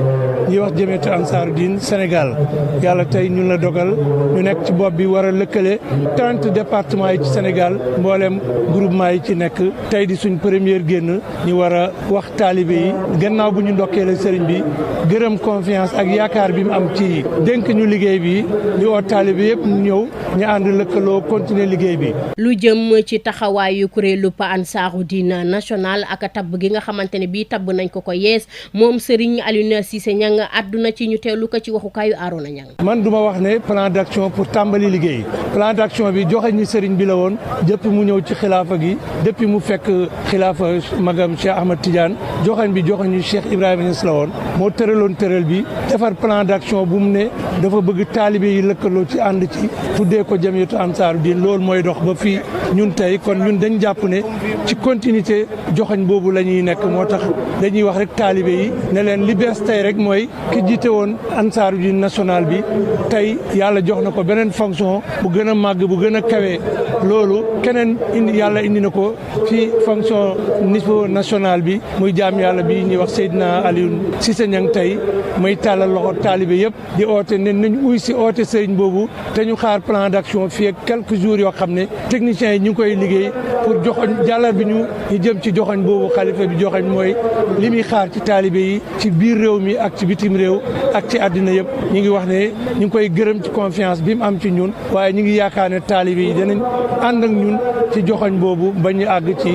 [SPEAKER 14] ñuy wax jamiatu ansaaru diin Sénégal yàlla tey ñun la dogal ñu nekk ci bopp bi war a lëkkale 30 départements yi ci Sénégal mboolem groupement yi ci nekk tey di suñ première génn ñu war a wax taalibe yi gannaaw bu ñu ndokkeele sëriñ bi gërëm confiance ak yaakaar bi mu am ci dénk ñu liggéey bi ñu oo taalibe yëpp ñëw ñu ànd lëkkaloo continuer liggéey bi.
[SPEAKER 2] lu jëm ci taxawaayu kuréelu ansaaru diin national ak tabb gi nga xamante ne bii tabb nañ ko yees moom Serigne Alioune Cissé Niang àdduna ci ñu teewlu ko ci waxukaayu Arona Niang.
[SPEAKER 14] man duma wax ne plan d'action pour tàmbali liggéey plan d'action bi joxe ñu sëriñ bi la woon depuis mu ñëw ci xilaafa gi depuis mu fekk xilaafa magam Cheikh Ahmad Tidiane joxañ bi joxañu Cheikh Ibrahima Niass la woon moo tëraloon tëral bi defar plan d'action bu mu ne dafa bëgg taalibe yi lëkkaloo ci ànd ci tuddee ko jamiyatu ansaaru diin loolu mooy dox ba fii ñun tey kon ñun dañ jàpp ne ci continuité joxañ boobu la ñuy nekk moo tax dañuy wax rek taalibe yi ne leen li bees tey rek mooy ki jiite woon ansaaru diin national bi tey yàlla jox na ko beneen fonction bu gën a màgg bu gën a kawe loolu keneen yàlla indi na ko ci fonction niveau national bi muy jaam yàlla bi ñuy wax Seydina Alioune Cissé Niang tey muy tàllal loxo taalibe yëpp di oote ne nañ uy si oote sëriñ boobu te ñu xaar plan d'action fii ak quelques jours yoo xam ne techniciens yi ñu ngi koy liggéey pour joxoñ jàllar bi ñu jëm ci joxoñ boobu xalifa bi joxoñ mooy li muy xaar ci taalibe yi ci biir réew mi ak ci bitim réew ak ci àddina yëpp ñu ngi wax ne ñu ngi koy gërëm ci confiance bi mu am ci ñun waaye ñu ngi yaakaar ne taalibe yi danañ ànd ak ñun ci joxoñ boobu ba ñu àgg ci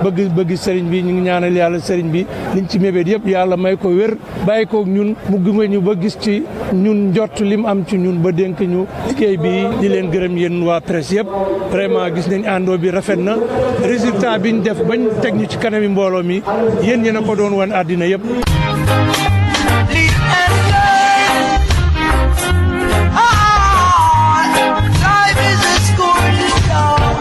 [SPEAKER 14] bëgg sëriñ bi ñu ngi ñaanal yàlla sëriñ bi liñ ci mébét yëpp yàlla may ko wér bàyyi ko ñun mu gëme ñu ba gis ci ñun njott li mu am ci ñun ba dénk ñu liggéey bi di leen gërëm yéen waa presse yëpp vraiment gis nañ àndoo bi rafet na résultat biñ def bañ teg ñu ci kanami mbooloo mi yéen ñi na ko doon wan àddina yëpp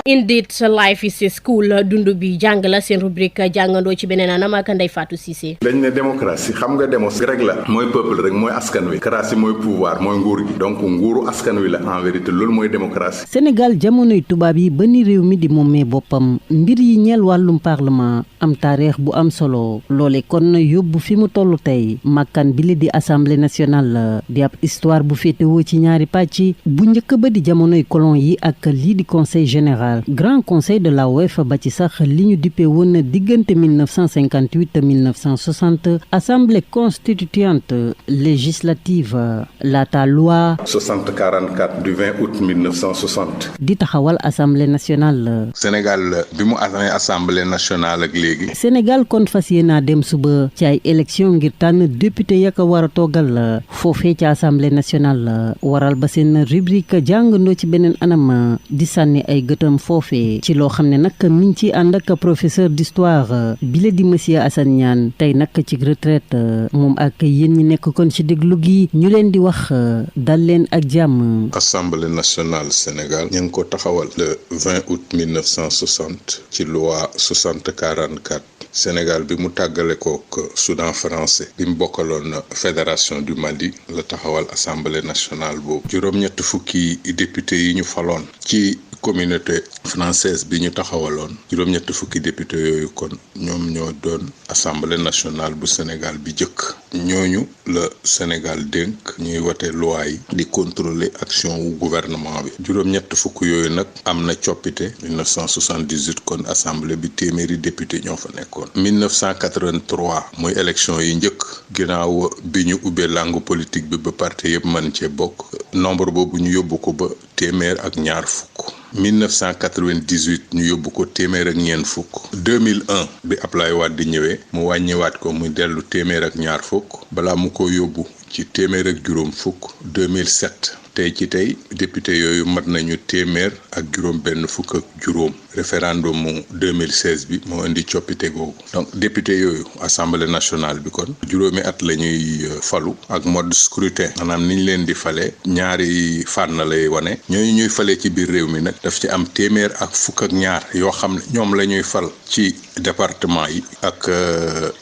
[SPEAKER 2] Indeed life is a school dund bi jàng la seen rubrique jàngandoo ci beneen anam ak Ndeye Fatou Cissé.
[SPEAKER 15] dañ ne démocratie xam nga démos rek la mooy peuple rek mooy askan wi cratie mooy pouvoir mooy nguur gi donc nguuru askan wi la en vérité loolu mooy démocratie.
[SPEAKER 16] Sénégal jamonoy tubaab yi ba ni réew mi di moomee boppam mbir yi ñeel wàllum parlement am taarix bu am solo loole kon yóbbu fi mu toll tey makkan bi li di assemblée nationale di ab histoire bu féetewoo ci ñaari pàcc bu njëkk ba di jamonoy colon yi ak lii di conseil général grand conseil de la OEF ba ci sax li ñu dippee woon diggante 1958 1960 assemblée constituante législative laata loi
[SPEAKER 15] 60-44 du 20 août 1960
[SPEAKER 16] di taxawal assemblée nationale.
[SPEAKER 15] Sénégal bi mu amee assemblée nationale ak léegi.
[SPEAKER 16] Sénégal kon fas yéenaa dem suba ci ay élection ngir tànn député ya ko war a toogal foofee ci assemblée nationale waral ba seen rubrique jàngandoo ci beneen anam di sànni ay gëtam foofee ci loo xam ne nag mi ngi ci ànd ak professeur d'histoire bi la di monsieur Assane Niane tey nag ci retraite moom ak yéen ñi nekk kon ci déglu gi ñu leen di wax dal leen ak jàmm.
[SPEAKER 15] assemblée nationale Sénégal ñu ngi ko taxawal le 20 août 1960 ci loi 60-44 Sénégal bi mu tàggale ko Soudan français bi mu bokkaloon fédération du Mali la taxawal assemblée nationale boobu juróom-ñett fukki député yi ñu faloon ci communauté française bi ñu taxawaloon juróom-ñett fukki député yooyu kon ñoom ñoo doon assemblée nationale bu Sénégal bi jëkk ñooñu la Sénégal dénk ñuy wote loi yi di contrôler action wu gouvernement bi juróom-ñett fukk yooyu nag am na coppite 1978 kon assemblée bi téeméeri député ñoo fa nekkoon 1983 muy élection yi njëkk ginnaaw bi ñu ubbee langue politique bi ba parti yëpp mën cee bokk nombre boobu ñu yóbbu ko ba téeméer ak ñaar fukk 1998 ñu yóbbu ko téeméer ak ñeent fukk 2001 bi Ablaye Wade di ñëwee mu wàññiwaat ko muy dellu téeméer ak ñaar fukk balaa mu ko yóbbu ci téeméer ak juróom fukk 2007 tey ci tey député yooyu mat nañu téeméer ak juróom benn fukk ak juróom référendum mu 2016 bi moo indi coppite googu donc député yooyu assemblée nationale bi kon juróomi at la ñuy falu ak mode scrutin maanaam niñ leen di fale ñaari fànn lay wane ñooñu ñuy fale ci biir réew mi nag daf ci am téeméer ak fukk ak ñaar yoo xam ne ñoom la ñuy fal ci département yi ak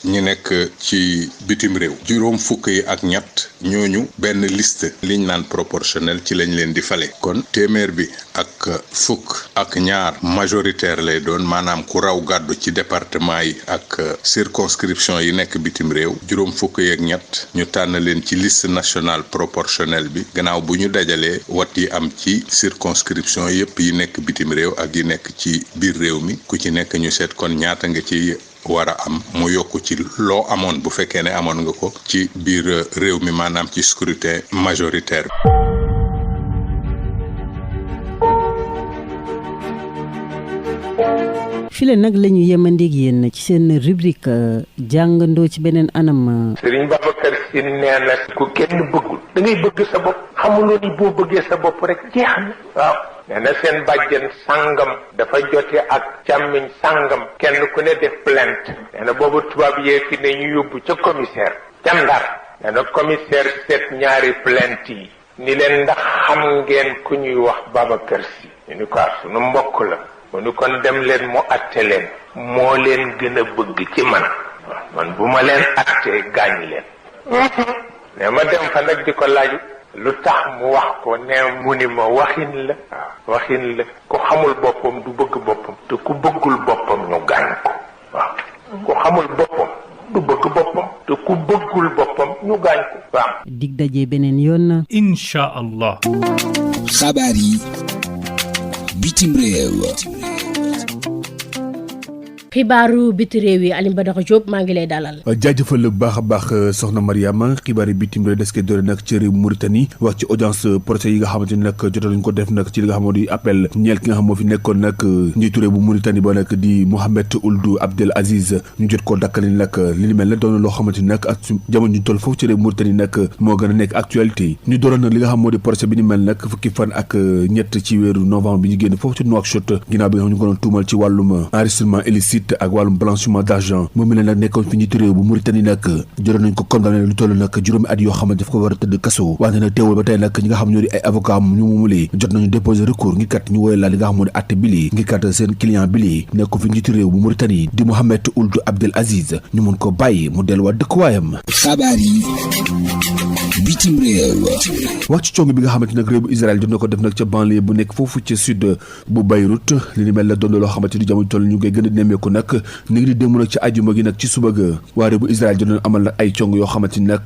[SPEAKER 15] ñi nekk ci bitim réew juróom fukk yi ak ñett ñooñu benn liste liñ naan proportionnel ci lañ leen di fale kon téeméer bi ak fukk ak ñaar majoritaire lay doon maanaam ku raw gàddu ci département yi ak circonscription yi nekk bitim réew juróom fukk yi ak ñett ñu tànn leen ci liste nationale proportionnelle bi gannaaw bu ñu dajalee wat yi am ci circonscription yépp yi nekk bitim réew ak yi nekk ci biir réew mi ku ci nekk ñu seet kon ñaata nga ci war a am mu yokk ci loo amoon bu fekkee ne amoon nga ko ci biir réew mi maanaam ci scrutin majoritaire.
[SPEAKER 16] file nag la ñu yemandeeg yéen ci seen rubrique jàngandoo ci beneen anam.
[SPEAKER 17] Serigne Babacar Sy nee na ku kenn bëggul da ngay bëgg sa bopp xamuloo ni boo bëggee sa bopp rek jeex na waaw. nee na seen bàjjen sàngam dafa jote ak càmmiñ sàngam kenn ku ne def plainte nee na boobu tubaab yee fi ne ñu yóbbu ca commissaire ca Ndar nee na commissaire seet ñaari plainte yi ni leen ndax xam ngeen ku ñuy wax Babacar Sy ñu ni ko sunu mbokk la mu ni kon dem leen mu atte leen moo leen gën a bëgg ci man man bu ma leen attee gaañ leen ne ma dem fa nag di ko laaj lu tax mu wax ko ne mu ni ma waxin la waaw waxin la ku xamul boppam du bëgg boppam te ku bëggul boppam ñu gaañ ko waaw ku xamul boppam du bëgg boppam te ku bëggul boppam ñu gaañ ko waaw.
[SPEAKER 16] dig daje beneen yoon.
[SPEAKER 1] incha allah. xabaar yi bitim réew.
[SPEAKER 2] xibaaru biti réew yi Alioune Badara Diop maa ngi lay dalal.
[SPEAKER 4] jaajëfal bu baax a baax soxna Mariama xibaari bitim réew des koy doore nag ci réew Mauritanie wax ci audience procès yi nga xamante ni nag jotoon nañu ko def nag ci li nga xam moo di appel ñeel ki nga xam moo fi nekkoon nag njiitu réew bu Mauritanie ba nag di Mohamed Ould Abdel Aziz ñu jot koo dakkale ni nag li ni mel na doon loo xamante ni nag ak jamono ñu toll foofu ci réew Mauritanie nag moo gën a nekk actualité ñu dooroon nag li nga xam moo di procès bi ni mel nag fukki fan ak ñett ci weeru novembre bi ñu génn foofu ci Nouakchott ginnaaw bi nga xam ñu ko doon tuumal ci wàllum enregistrement illicite illicite ak wàllum blanchiment d'argent moom mi la nag nekkoon fi njiitu réew bu Mauritanie nag joroon nañ ko condamné lu toll nag juróomi at yoo xamante daf ko war a tëdd kaso wante nag teewul ba tey nag ñi nga xam ñoo di ay avocat am ñu moomulee jot nañu déposer recours ngir kat ñu woowee la li nga xam moo di atte bili ngir kat seen client bili nekk fi njiitu réew bu Mauritanie di Mohamed Ould Abdel Aziz ñu mën ko bàyyi mu delluwaat dëkkuwaayam.
[SPEAKER 1] xabaar yi bitim réew.
[SPEAKER 4] wax ci cong bi nga xamante nag réew bu Israël jot na ko def nag ca banlieue bu nekk foofu ca sud bu Beyrouth li ni mel la doon loo xamante ni jamono toll ñu ngi gën a nemmeeku nag ni ngi di démb nag ci àjjuma gi nag ci suba ga waa réew bu Israël jot nañ amal nag ay cong yoo xamante ni nag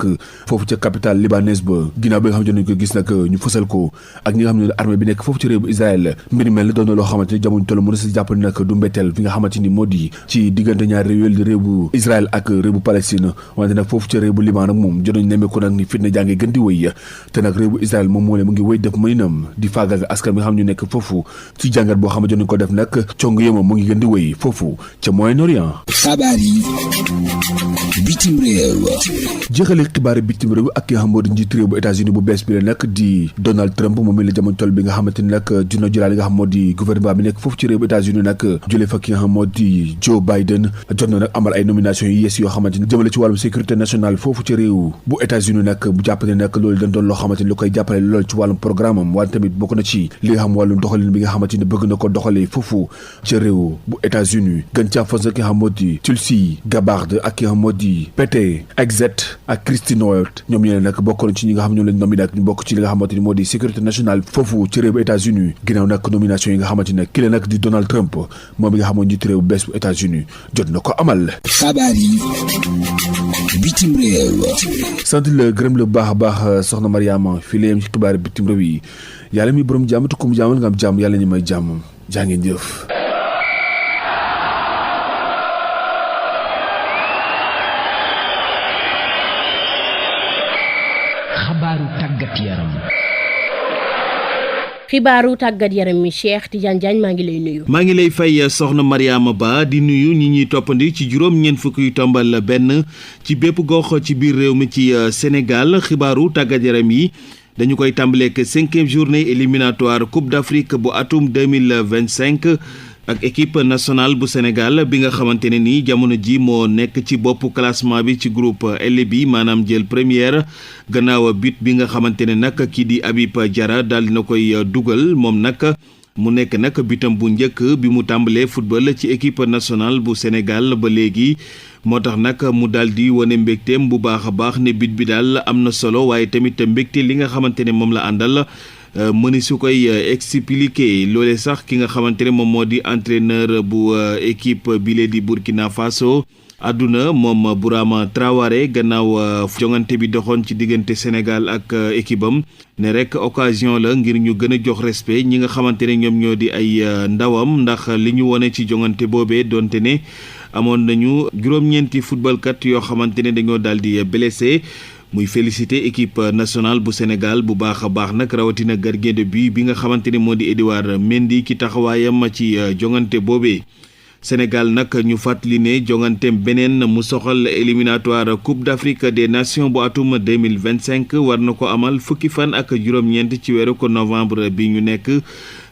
[SPEAKER 4] foofu ca capitale libanaise ba ginnaaw bi nga xam ne jot nañ ko gis nag ñu fësal ko ak ñi nga xam ne armée bi nekk foofu ci réew bu Israël mbir mel la doon loo xamante ni jamono toll mën na si jàpp ni nag du mbetteel fi nga xamante ni moo di ci diggante ñaari réew yi réew bu Israël ak réew bu Palestine wante nag foofu ca réew bu Liban nag moom jot nañ nemmeeku nag ni fitna jàngee gën di wëy te nag réew bu Israël moom moo ne mu ngi wëy def mëninam di faagaagal askan bi nga xam ñu nekk foofu ci jàngat boo xam ne jot nañ ko def nag cong yéema mu ngi gën di wëy foofu ca Moyen-Orient.
[SPEAKER 1] xabaar yi bitim réew.
[SPEAKER 4] jeexale xibaari bitim réew ak ki nga xam moo di njiitu réew bu États-Unis bu bees bi la nag di Donald Trump moom mi la jamono toll bi nga xamante ni nag dina jëlaat li nga xam moo di gouvernement bi nekk foofu ci réew bu États-Unis nag jëlee fa ki nga xam moo di Joe Biden jot na nag amal ay nomination yu yees yoo xamante ni jëmale ci wàllum sécurité nationale foofu ci réew bu États-Unis nag bu jàppale nag loolu dañ doon loo xamante ni lu koy jàppale loolu ci wàllum programme am waaye tamit bokk na ci li nga xam wàllum doxalin bi nga xamante ni bëgg na ko doxalee foofu ci réew bu États-Unis gën caa fas ki nga xam moo di Tulsi Gabbard ak ki nga xam moo di Pete Hegseth ak Christine Noët ñoom ñeneen nag bokk na ci ñi nga xam ñoom lañ nominé ak ñu bokk ci li nga xamante ni moo di sécurité nationale foofu ci réew bu États-Unis ginnaaw nag nomination yi nga xamante ne ki la nag di Donald Trump moom bi nga xam moo njiitu réew bu bees bu États-Unis jot na ko amal.
[SPEAKER 1] xabaar yi bitim réew.
[SPEAKER 4] sant la gërëm la bu baax a baax soxna Mariama fii la yem ci xibaar bitim réew yi yàlla mi borom jàmm te ku mu jàmmal nga am jàmm yàlla ñu may jàmm jaa ngeen jëf.
[SPEAKER 1] xabaaru tàggat yaram.
[SPEAKER 2] xibaaru tàggat yaram mi Cheikh Tidiane Diagne maa ngi lay nuyu.
[SPEAKER 8] maa ngi lay fay soxna Mariama Ba di nuyu ñi ñuy toppandi ci juróom-ñeent fukk yu tombal benn ci bépp gox ci biir réew mi ci Sénégal xibaaru tàggat yaram yi dañu koy tàmbaleek 5e journée éliminatoire Coupe d'Afrique bu atum 2025 ak équipe nationale bu Sénégal bi nga xamante ne ni jamono ji moo nekk ci boppu classement bi ci groupe L bi maanaam jël première gannaaw but bi nga xamante ne nag kii di Habib Diarra daal dina koy dugal moom nag mu nekk nag bitam bu njëkk bi mu tàmbalee football ci équipe nationale bu Sénégal ba léegi moo tax nag mu daal di wane mbégteem bu baax a baax ne but bi daal am na solo waaye tamit mbégte li nga xamante ne moom la àndal mëni su koy expliquer loolee sax ki nga xamante ne moom moo di entraîneur bu équipe bile di Burkina Faso àdduna moom Bourama Traoré gannaaw jongante bi doxoon ci diggante Sénégal ak équipe am ne rek occasion la ngir ñu gën a jox respect ñi nga xamante ne ñoom ñoo di ay ndawam ndax li ñu wone ci jongante boobee donte ne amoon nañu juróom-ñeenti footballkat yoo xamante ne dañoo daal di blessé muy féliciter équipe nationale bu Sénégal bu baax a baax nag rawatina gardien de but bi nga xamante ne moo di Edouard Mendy ki taxawaayam ci jongante boobee. Sénégal nag ñu fàttali ne jonganteem beneen mu soxal éliminatoire Coupe d'Afrique des Nations bu atum 2025 war na ko amal fukki fan ak juróom-ñeent ci weeru ko novembre bi ñu nekk.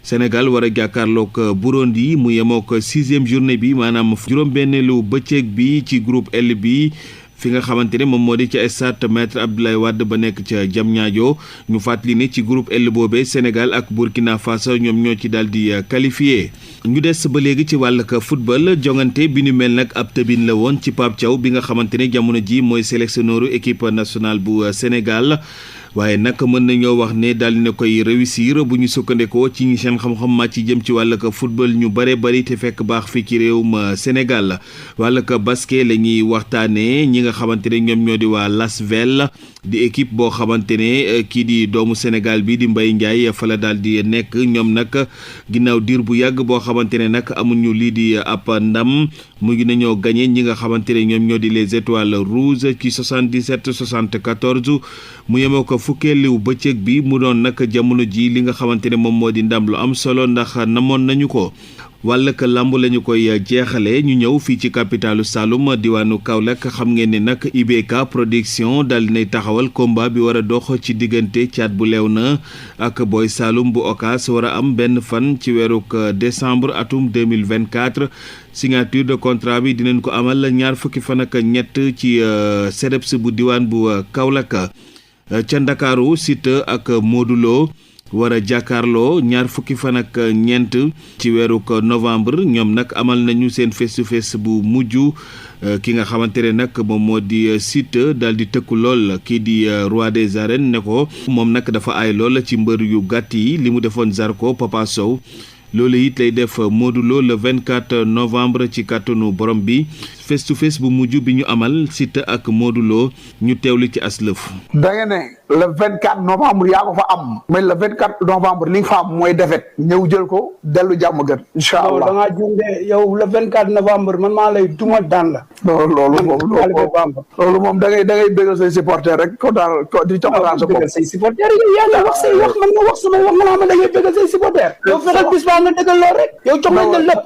[SPEAKER 8] Sénégal war a jàkkaarloog Burundi mu yemook 6e journée bi maanaam juróom-benneelu bëccëg bi ci groupe L bi. fi nga xamante ne moom moo di ca stade Maître Abdoulaye Wade ba nekk ca Diamniadio ñu fàttali ne ci groupe L boobee Sénégal ak Burkina Faso ñoom ñoo ci daal di qualifié ñu des ba léegi ci wàllug football jongante bi ñu mel nag ab tëbin la woon ci Pape Thiaw bi nga xamante ne jamono ji mooy sélectionneuru équipe nationale bu Sénégal waaye nag mën nañoo wax ne daal dina koy réussir bu ñu sukkandekoo ci ñi seen xam-xam màcc jëm ci wàllug football ñu bare bari te fekk baax fii ci réewum Sénégal wàllug basket la ñuy waxtaanee ñi nga xamante ne ñoom ñoo di waa Lasvel di équipe boo xamante ne kii di doomu Sénégal bi di Mbaye Ndiaye fa la daal di nekk ñoom nag ginnaaw diir bu yàgg boo xamante ne nag amuñu lii di ab ndam mu ngi nañoo gagné ñi nga xamante ne ñoom ñoo di les étoiles rouges ci 77-74 mu yemoo ko fukkeelu bëccëg bi mu doon nag jamono ji li nga xamante ne moom moo di ndam lu am solo ndax namoon nañu ko. wàllug làmb la ñu koy jeexale ñu ñëw fii ci capitalu Saloum diwaanu Kaolack xam ngeen ne nag IBK production dal dinay taxawal combat bi war a dox ci diggante Thiat bu Léona ak Boy Saloum bu Okas war a am benn fan ci weeruk décembre atum 2024 signature de contrat bi dinañ ko amal ñaar fukki fan ak ñett ci CDEPS bu diwaan bu Kaolack. ca Ndakaaru Siteu ak Modou Lo war a jàkkaarloo ñaar fukki fan ak ñeent ci weeru novembre ñoom nag amal nañu seen face to face bu mujj ki nga xamante ne nag moom moo di Siteu daal di tëkku lool kii di roi des arènes ne ko moom nag dafa aay lool ci mbër yu gàtt yi li mu defoon Zarko Papa Sow loolu it lay def Modou Lo le 24 novembre ci kàttanu borom bi face to face bu mujj bi ñu amal Siteu ak Modou Lo ñu teewlu ci aslëf.
[SPEAKER 18] da nga ne le 24 novembre yaa ko fa am mais le 24 novembre li nga fa am mooy defet ñëw jël ko dellu jàmm gën. incha allah
[SPEAKER 19] da ngaa jumde yow le 24 novembre man maa lay duma daan la.
[SPEAKER 18] loolu moom da ngay bëggal say supporter rek ko daal ko di coxalaan sa bopp.
[SPEAKER 19] say supporter yow yaa wax say wax man nga wax sama wax nga naa ma da ngay bëggal say supporter. yow fexeel bis baa nga dëggal lool rek. yow jox nañ la lépp.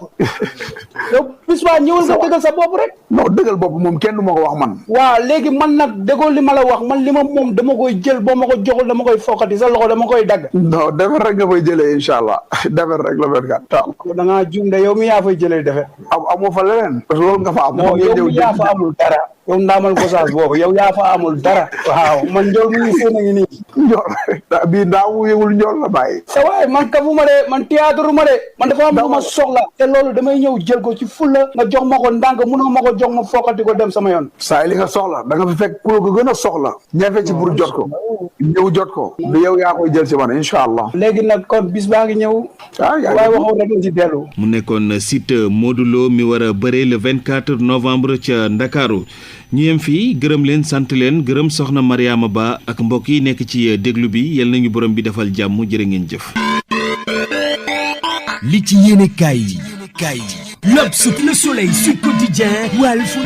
[SPEAKER 19] yow bis baa ñëwal nga dëggal sa bopp rek.
[SPEAKER 18] non dëggal bopp moom kenn du ma ko wax man.
[SPEAKER 19] waaw léegi man nag déggoo li ma la wax man li ma moom dama koy jël boo ma ko joxul dama koy fokkati sa loxo dama koy dagg.
[SPEAKER 18] non defet rek nga fay jëlee incha allah defet rek la 24 taal.
[SPEAKER 19] da ngaa juum de yow mi yaa fay jëlee defet.
[SPEAKER 18] amoo fa leneen. parce que loolu nga fa am.
[SPEAKER 19] non yow mi yaa fa amul dara. yow ndaamal gosaas boobu yow yaa fa amul dara. waaw man njool mu ngi seen a ngi nii.
[SPEAKER 18] njool bii ndaamu yëgul njool la bàyyi.
[SPEAKER 19] sa waay man kafu ma de man théâtre ma de man dafa am lu ma soxla. te loolu damay ñëw jël ko ci fulla nga jox ma ko ndànk munoo ma ko jox ma fokkati ko dem sama yoon.
[SPEAKER 18] saa li nga soxla da nga fi fekk ku ko gën a soxla. ñefe ci pour jot ko. ñëw jot ko. du yow yaa koy jël ci man incha allah.
[SPEAKER 19] léegi nag kon bis baa ngi ñëw. waaye waxoon rek nga ci dellu.
[SPEAKER 8] mu nekkoon Siteu Modou Lo mi war a bëree le 24 novembre ca Ndakaaru ñu yem fii gërëm leen sant leen gërëm soxna Mariama Ba ak mbokk yi nekk ci déglu bi yal nañu borom bi defal jàmm jërë ngeen jëf.
[SPEAKER 1] li ci yéene kaay yi L'Obs, Le Soleil, Sud Quotidien, Walf.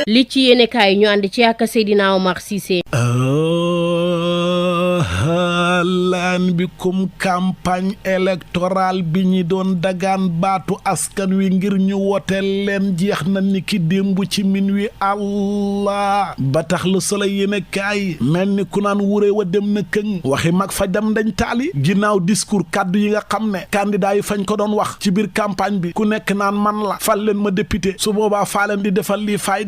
[SPEAKER 2] li ci yéene kaay ñu ànd ci ak Seydina Omar Cissé.
[SPEAKER 20] laan bi kum campagne électorale bi ñi doon dagaan baatu askan wi ngir ñu woteel leen jeex na ni ki démb ci min wi allah ba tax Le Soleil yéene kaay mel ni ku naan wuré wa dem na këng waxi mag fa dem dañ taali ginnaaw discours kaddu yi nga xam ne candidat yi fañ ko doon wax ci biir campagne bi ku nekk naan man la fal leen ma député su boobaa faa leen di defal lii faay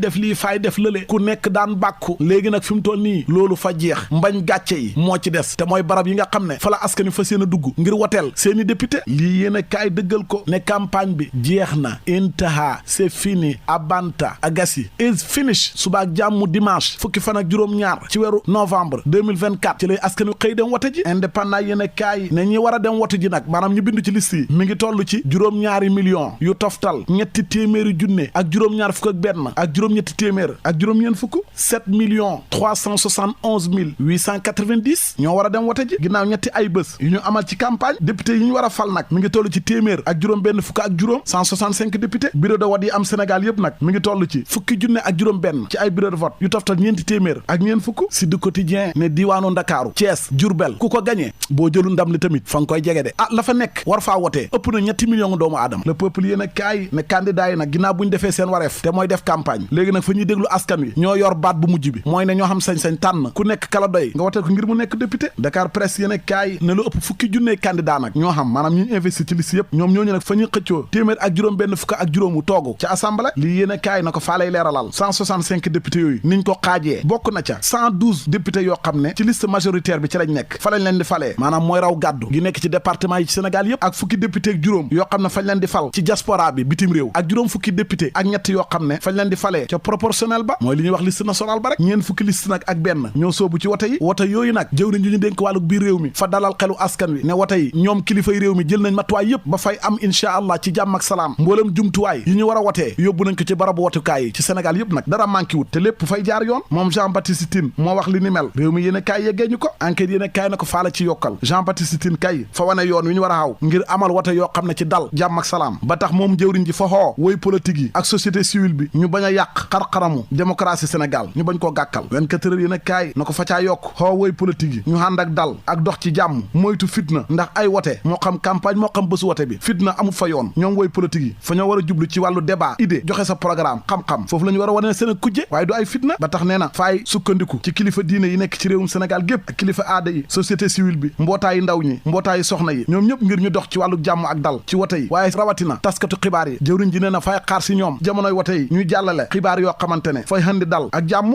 [SPEAKER 20] def lële ku nekk daan bàkku léegi nag fi mu toll nii loolu fa jeex mbañ gàcce yi moo ci des te mooy barab yi nga xam ne fa la askan wi fa seen a dugg ngir woteel seeni député lii yéen a kaay dëggal ko ne campagne bi jeex na intaha c'est fini abanta agasi is finish subaak jàmmu dimanche fukki fan ak juróom-ñaar ci weeru novembre 2024 ci lay askan wi xëy dem wote ji indépendant yéen a kaay ne ñi war a dem wote ji nag maanaam ñu bindu ci liste yi mi ngi toll ci juróom-ñaari millions yu toftal ñetti téeméeri junne ak juróom-ñaar fukk ak benn ak juróom-ñetti téeméer ak juróom-ñeen fukk 7,371,890 ñoo war a dem wote ji ginnaaw ñetti ay bés yu ñu amal ci campagne député yi ñu war a fal nag mi ngi toll ci téeméer ak juróom benn fukk ak juróom 165 député bureau de vote yi am Sénégal yëpp nag mi ngi toll ci fukki junne ak juróom benn ci ay bureau de vote yu toftal ñeenti téeméer ak ñeen fukk si du quotidien ne diiwaanu Ndakaaru Thiès Diourbel ku ko gañee boo jëlu ndam li tamit fa nga koy jege de la fa nekk war faa wotee ëpp na ñetti millions doomu aadama le peuple yéen a kaay ne candidat yi nag ginnaaw bu ñu defee seen wareef te mooy def campagne léegi nag fa ñuy déglu askan wi ñoo yor baat bu mujj bi mooy ne ñoo xam sañ-sañ tànn ku nekk kala doy nga woteel ko ngir mu nekk député Dakar Presse yéen a kaay ne lu ëpp fukki junnee candidat nag ñoo xam maanaam ñu investi ci liste yëpp ñoom ñooñu nag fa ñuy xëccoo téeméer ak juróom benn fukk ak juróomu toogu ca assemblée lii yéen a kaay na ko faa lay leeralal 165 députés yooyu niñ ko xaajee bokk na ca 112 députés yoo xam ne ci liste majoritaire bi ci lañ nekk fa lañ leen di falee maanaam mooy raw gàddu gi nekk ci département yi ci Sénégal yëpp ak fukki député ak juróom yoo xam ne fañ leen di fal ci diaspora bi bitim réew ak juróom fukki député ak ñett yoo xam ne fañ leen di falee ca proportionnel ba mooy li ñuy wax liste nationale ba rek ñeen fukki liste nag ak benn ñoo soobu ci wote yi wote yooyu nag jëwriñ ju ñu dénk wàllu biir réew mi fa dalal xelu askan wi ne wote yi ñoom kilifay réew mi jël nañ matuwaay yëpp ba fay am incha allah ci jàmm ak salaam mboolem jumtuwaay yi ñu war a wotee yóbbu nañ ko ci barabu wotukaay yi ci Sénégal yëpp nag dara manqué wut te lépp fay jaar yoon moom Jean Baptiste Tine moo wax li ni mel réew mi yéen a kaay yeggee ñu ko enquête yéen a kaay na ko faala ci yokkal Jean Baptiste Tine kay fa wane yoon wi ñu war a xaw ngir amal wote yoo xam ne ci dal jàmm ak salaam ba tax moom jëwriñ ji fa xoo woy politique yi ak société civile bi ñu bañ a yàq xar-xaramu démocratie Sénégal ñu bañ koo gàkkal 24 heures yéen a kaay na ko fa caa yokk xoo woy politique yi ñu ànd ak dal ak dox ci jàmm moytu fitna ndax ay wote moo xam campagne moo xam bésu wote bi fitna amul fa yoon ñoom woy politique yi fa ñoo war a jublu ci wàllu débat idée joxe sa programme xam-xam foofu la ñu war a wane seen kujje waaye du ay fitna ba tax nee na faay sukkandiku ci kilifa diine yi nekk ci réewum Sénégal gépp ak kilifa aada yi société civile bi mbootaayu ndaw ñi mbootaayu soxna yi ñoom ñëpp ngir ñu dox ci wàllu jàmm ak dal ci wote yi waaye rawatina taskatu xibaar yi jëwriñ ji nee na fay xaar si ñoom jamonoy wote yi ñuy jàllale xibaar yoo xamante ne fay handi dal ak jàmm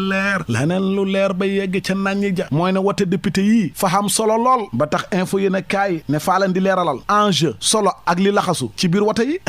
[SPEAKER 20] leer leneen lu leer ba yegg ca naññi ja mooy ne wote député yii fa xam solo lool ba tax info yéen a kaay ne faa leen di leeralal enjeu solo ak li laxasu ci biir wote yi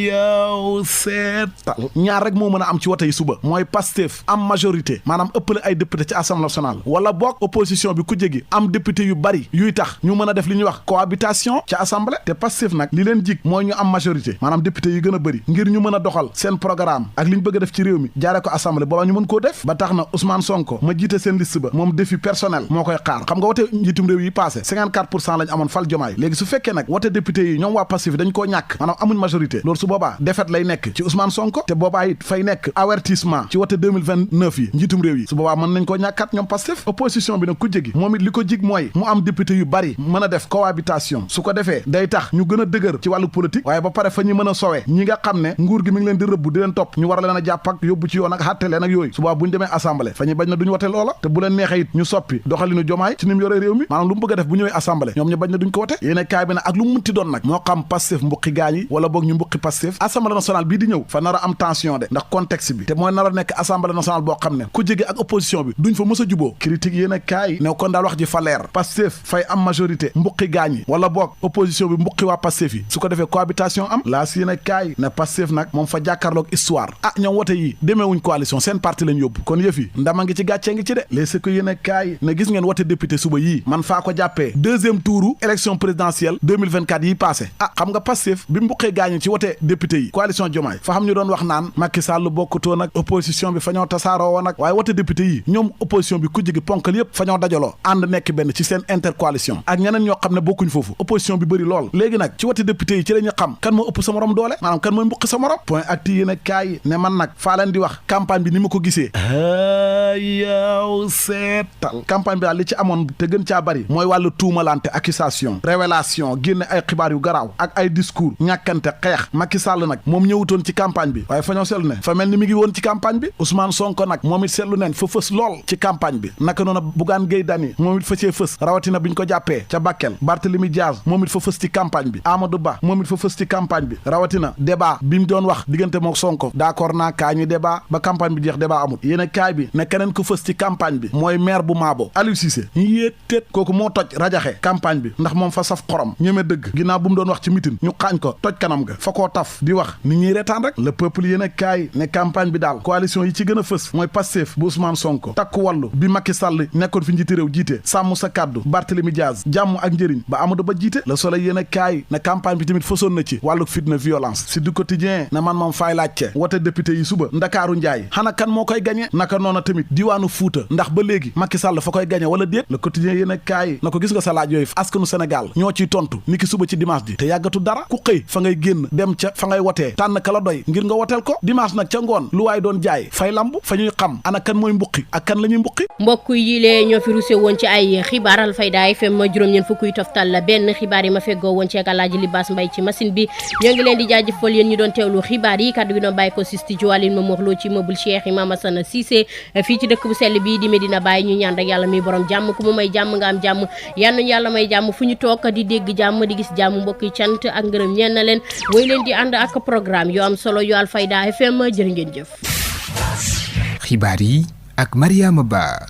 [SPEAKER 20] yow seetal ñaar rek moo mën a am ci wote yi suba mooy Pastef am majorité maanaam ëppale ay député ci assemblée nationale wala boog opposition bi ku jégi am député yu bari yuy tax ñu mën a def li ñuy wax cohabitation ci assemblée te Pastef nag li leen jig mooy ñu am majorité maanaam député yu gën a bëri ngir ñu mën a doxal seen programme ak li ñu bëgg a def ci réew mi jaare ko assemblée booba ñu mën koo def ba tax na Ousmane Sonko ma jiite seen liste ba moom défi personnel moo koy xaar xam nga wote njiitum réew yi passé 54% lañ amoon fal Jomaay léegi su fekkee nag wote député yi ñoom waa Pastef dañ koo ñàkk maanaam amuñ majorité loolu su boobaa défaite lay nekk ci Ousmane Sonko te boobaa it fay nekk avertissement ci wote 2029 yi njiitum réew yi su boobaa mën nañ koo ñàkkat ñoom Pastef opposition bi nag ku jégi moom it li ko jig mooy mu am député yu bari mën a def cohabitation su ko defee day tax ñu gën a dëgër ci wàllu politique waaye ba pare fa ñu mën a sowe ñi nga xam ne nguur gi mi ngi leen di rëbb di leen topp ñu war leen a jàpp ak yóbbu ci yoon ak xàtte leen ak yooyu su boobaa bu ñu demee assemblée fa ñu bañ na duñ wote loola te bu leen neexee it ñu soppi doxalinu Jomaay ci ni mu yore réew mi maanaam lu mu bëgg a def bu ñëwee assemblée ñoom ñu bañ na duñ ko wote yéene kaay bi nag ak lu mu munti doon nag moo xam Pastef mbuqi gaañ yi wala boog ñu mbuqi Pastef assemblée nationale bii di ñëw fa nar a am tension de ndax contexte bi te mooy nar a nekk assemblée nationale boo xam ne ku jege ak opposition bi duñ fa mës a juboo critique yéene kaay ne kon daal wax ji fa leer Pastef fay am majorité mbuqi gaañ yi wala boog opposition bi mbuqi waa Pastef yi su ko defee cohabitation am laas yéene kaay ne Pastef nag moom fa jàkkaarloog histoire ñoom wote yi demeewuñ coalition seen parti lañ yóbbu kon yëf yi ndama ngi ci gàccee ngi ci de léegi ko yéene kaay ne gis ngeen wote député suba yii man faa ko jàppee deuxième touru élection présidentielle 2024 yi passé xam nga Pastef bi mbuqee gaañu ci wote député yi coalition Diomaye fa xam ñu doon wax naan Macky Sall bokkutoo nag opposition bi fa ñoo tasaaroo woon nag waaye wote député yi ñoom opposition bi ku jigi ponkal yëpp fa ñoo dajaloo ànd nekk benn ci seen intercoalition ak ñeneen ñoo xam ne bokkuñ foofu opposition bi bëri lool léegi nag ci wote député yi ci la ñu xam kan moo ëpp sa morom doole maanaam kan mooy mbuqi sa morom point acti yéene kaay ne man nag faa leen di wax campagne bi ni ma ko gisee yow seetal campagne bi daal li ci amoon te gën caa bari mooy wàllu tuumalante accusation révélation génne ay xibaar yu garaaw ak ay discours ñàkkante xeex Macky Sall nag moom ñëwutoon ci campagne bi waaye fa ñoo seetlu ne fa mel ni mi ngi woon ci campagne bi Ousmane Sonko nag moom it seetlu neen fa fës lool ci campagne bi naka noonu Bougane Gueye Dany moom it fa cee fës rawatina bi ñu ko jàppee ca Bakel Barthélémy Diaz moom it fa fës ci campagne bi Amadou Ba moom it fa fës ci campagne bi rawatina débat bi mu doon wax diggante mook Sonko d'accord naa kaa ñu débat ba campagne bi jeex débat amul yéen kaay bi ne keneen ko fës ci campagne bi mooy maire bu Maabo Aliou Cissé yéetéet kooku moo toj rajaxe campagne bi ndax moom fa saf xorom ñeme dëgg ginnaaw bu mu doon wax ci mitin ñu xaañ ko toj kanam ga fa koo taf di wax nit ñuy reetaan rek le peuple yéen kaay ne campagne bi daal coalition yi ci gën a fës mooy Pastef bu Ousmane Sonko takku wàllu bi Macky Sall nekkoon fi njiiti réew jiite sàmm sa kàddu Barthélémy Diaz jàmm ak njëriñ ba Amadou Ba jiite Le Soleil yéen kaay ne campagne bi tamit fësoon na ci wàllu fitna violence si du quotidien ne man moom faay laajte wote député yi suba Ndakaaru Njaay xana kan moo koy gañe naka noona tamit diwaanu Fuuta ndax ba léegi Macky Sall fa koy gañe wala déet Le Quotidien yéen kaay na ko gis nga sa laaj yooyu askanu Sénégal ñoo ciy tontu ni ki suba ci dimanche ji te yàggatu dara ku xëy fa ngay génn dem ca fa ngay wotee tànn ka la doy ngir nga woteel ko dimanche nag ca ngoon lu waay doon jaay fay lamb fa ñuy xam ana kan mooy mbuqi ak kan la ñuy mbuqi
[SPEAKER 2] mbokk yi lee ñoo fi ruse woon ci ay xibaar Alfayda FM juróom-ñeent fukk yu toftal la benn xibaar yi ma feggoo woon ci ak Alaaji Libaas Mbay ci machine bi ñoo ngi leen di jaajëfal yéen ñu doon teewlu xibaar yi kaddu gi doon bàyyi ko si studio Aline Momar Lo ci meuble Cheikh Imam Assane Cissé fii ci dëkk bu sell bii di Medina Baye ñu ñaan rek yàlla muy borom jàmm ku mu may jàmm nga am jàmm yal nañu yàlla may jàmm fu ñu toog di dégg jàmm di gis jàmm mbokk yi cant ak ngërëm ñeen na leen woy leen di ànd ak programme yu am solo yu Alfayda FM jërë ngeen jëf.
[SPEAKER 3] xibaar yi ak Mariama Ba.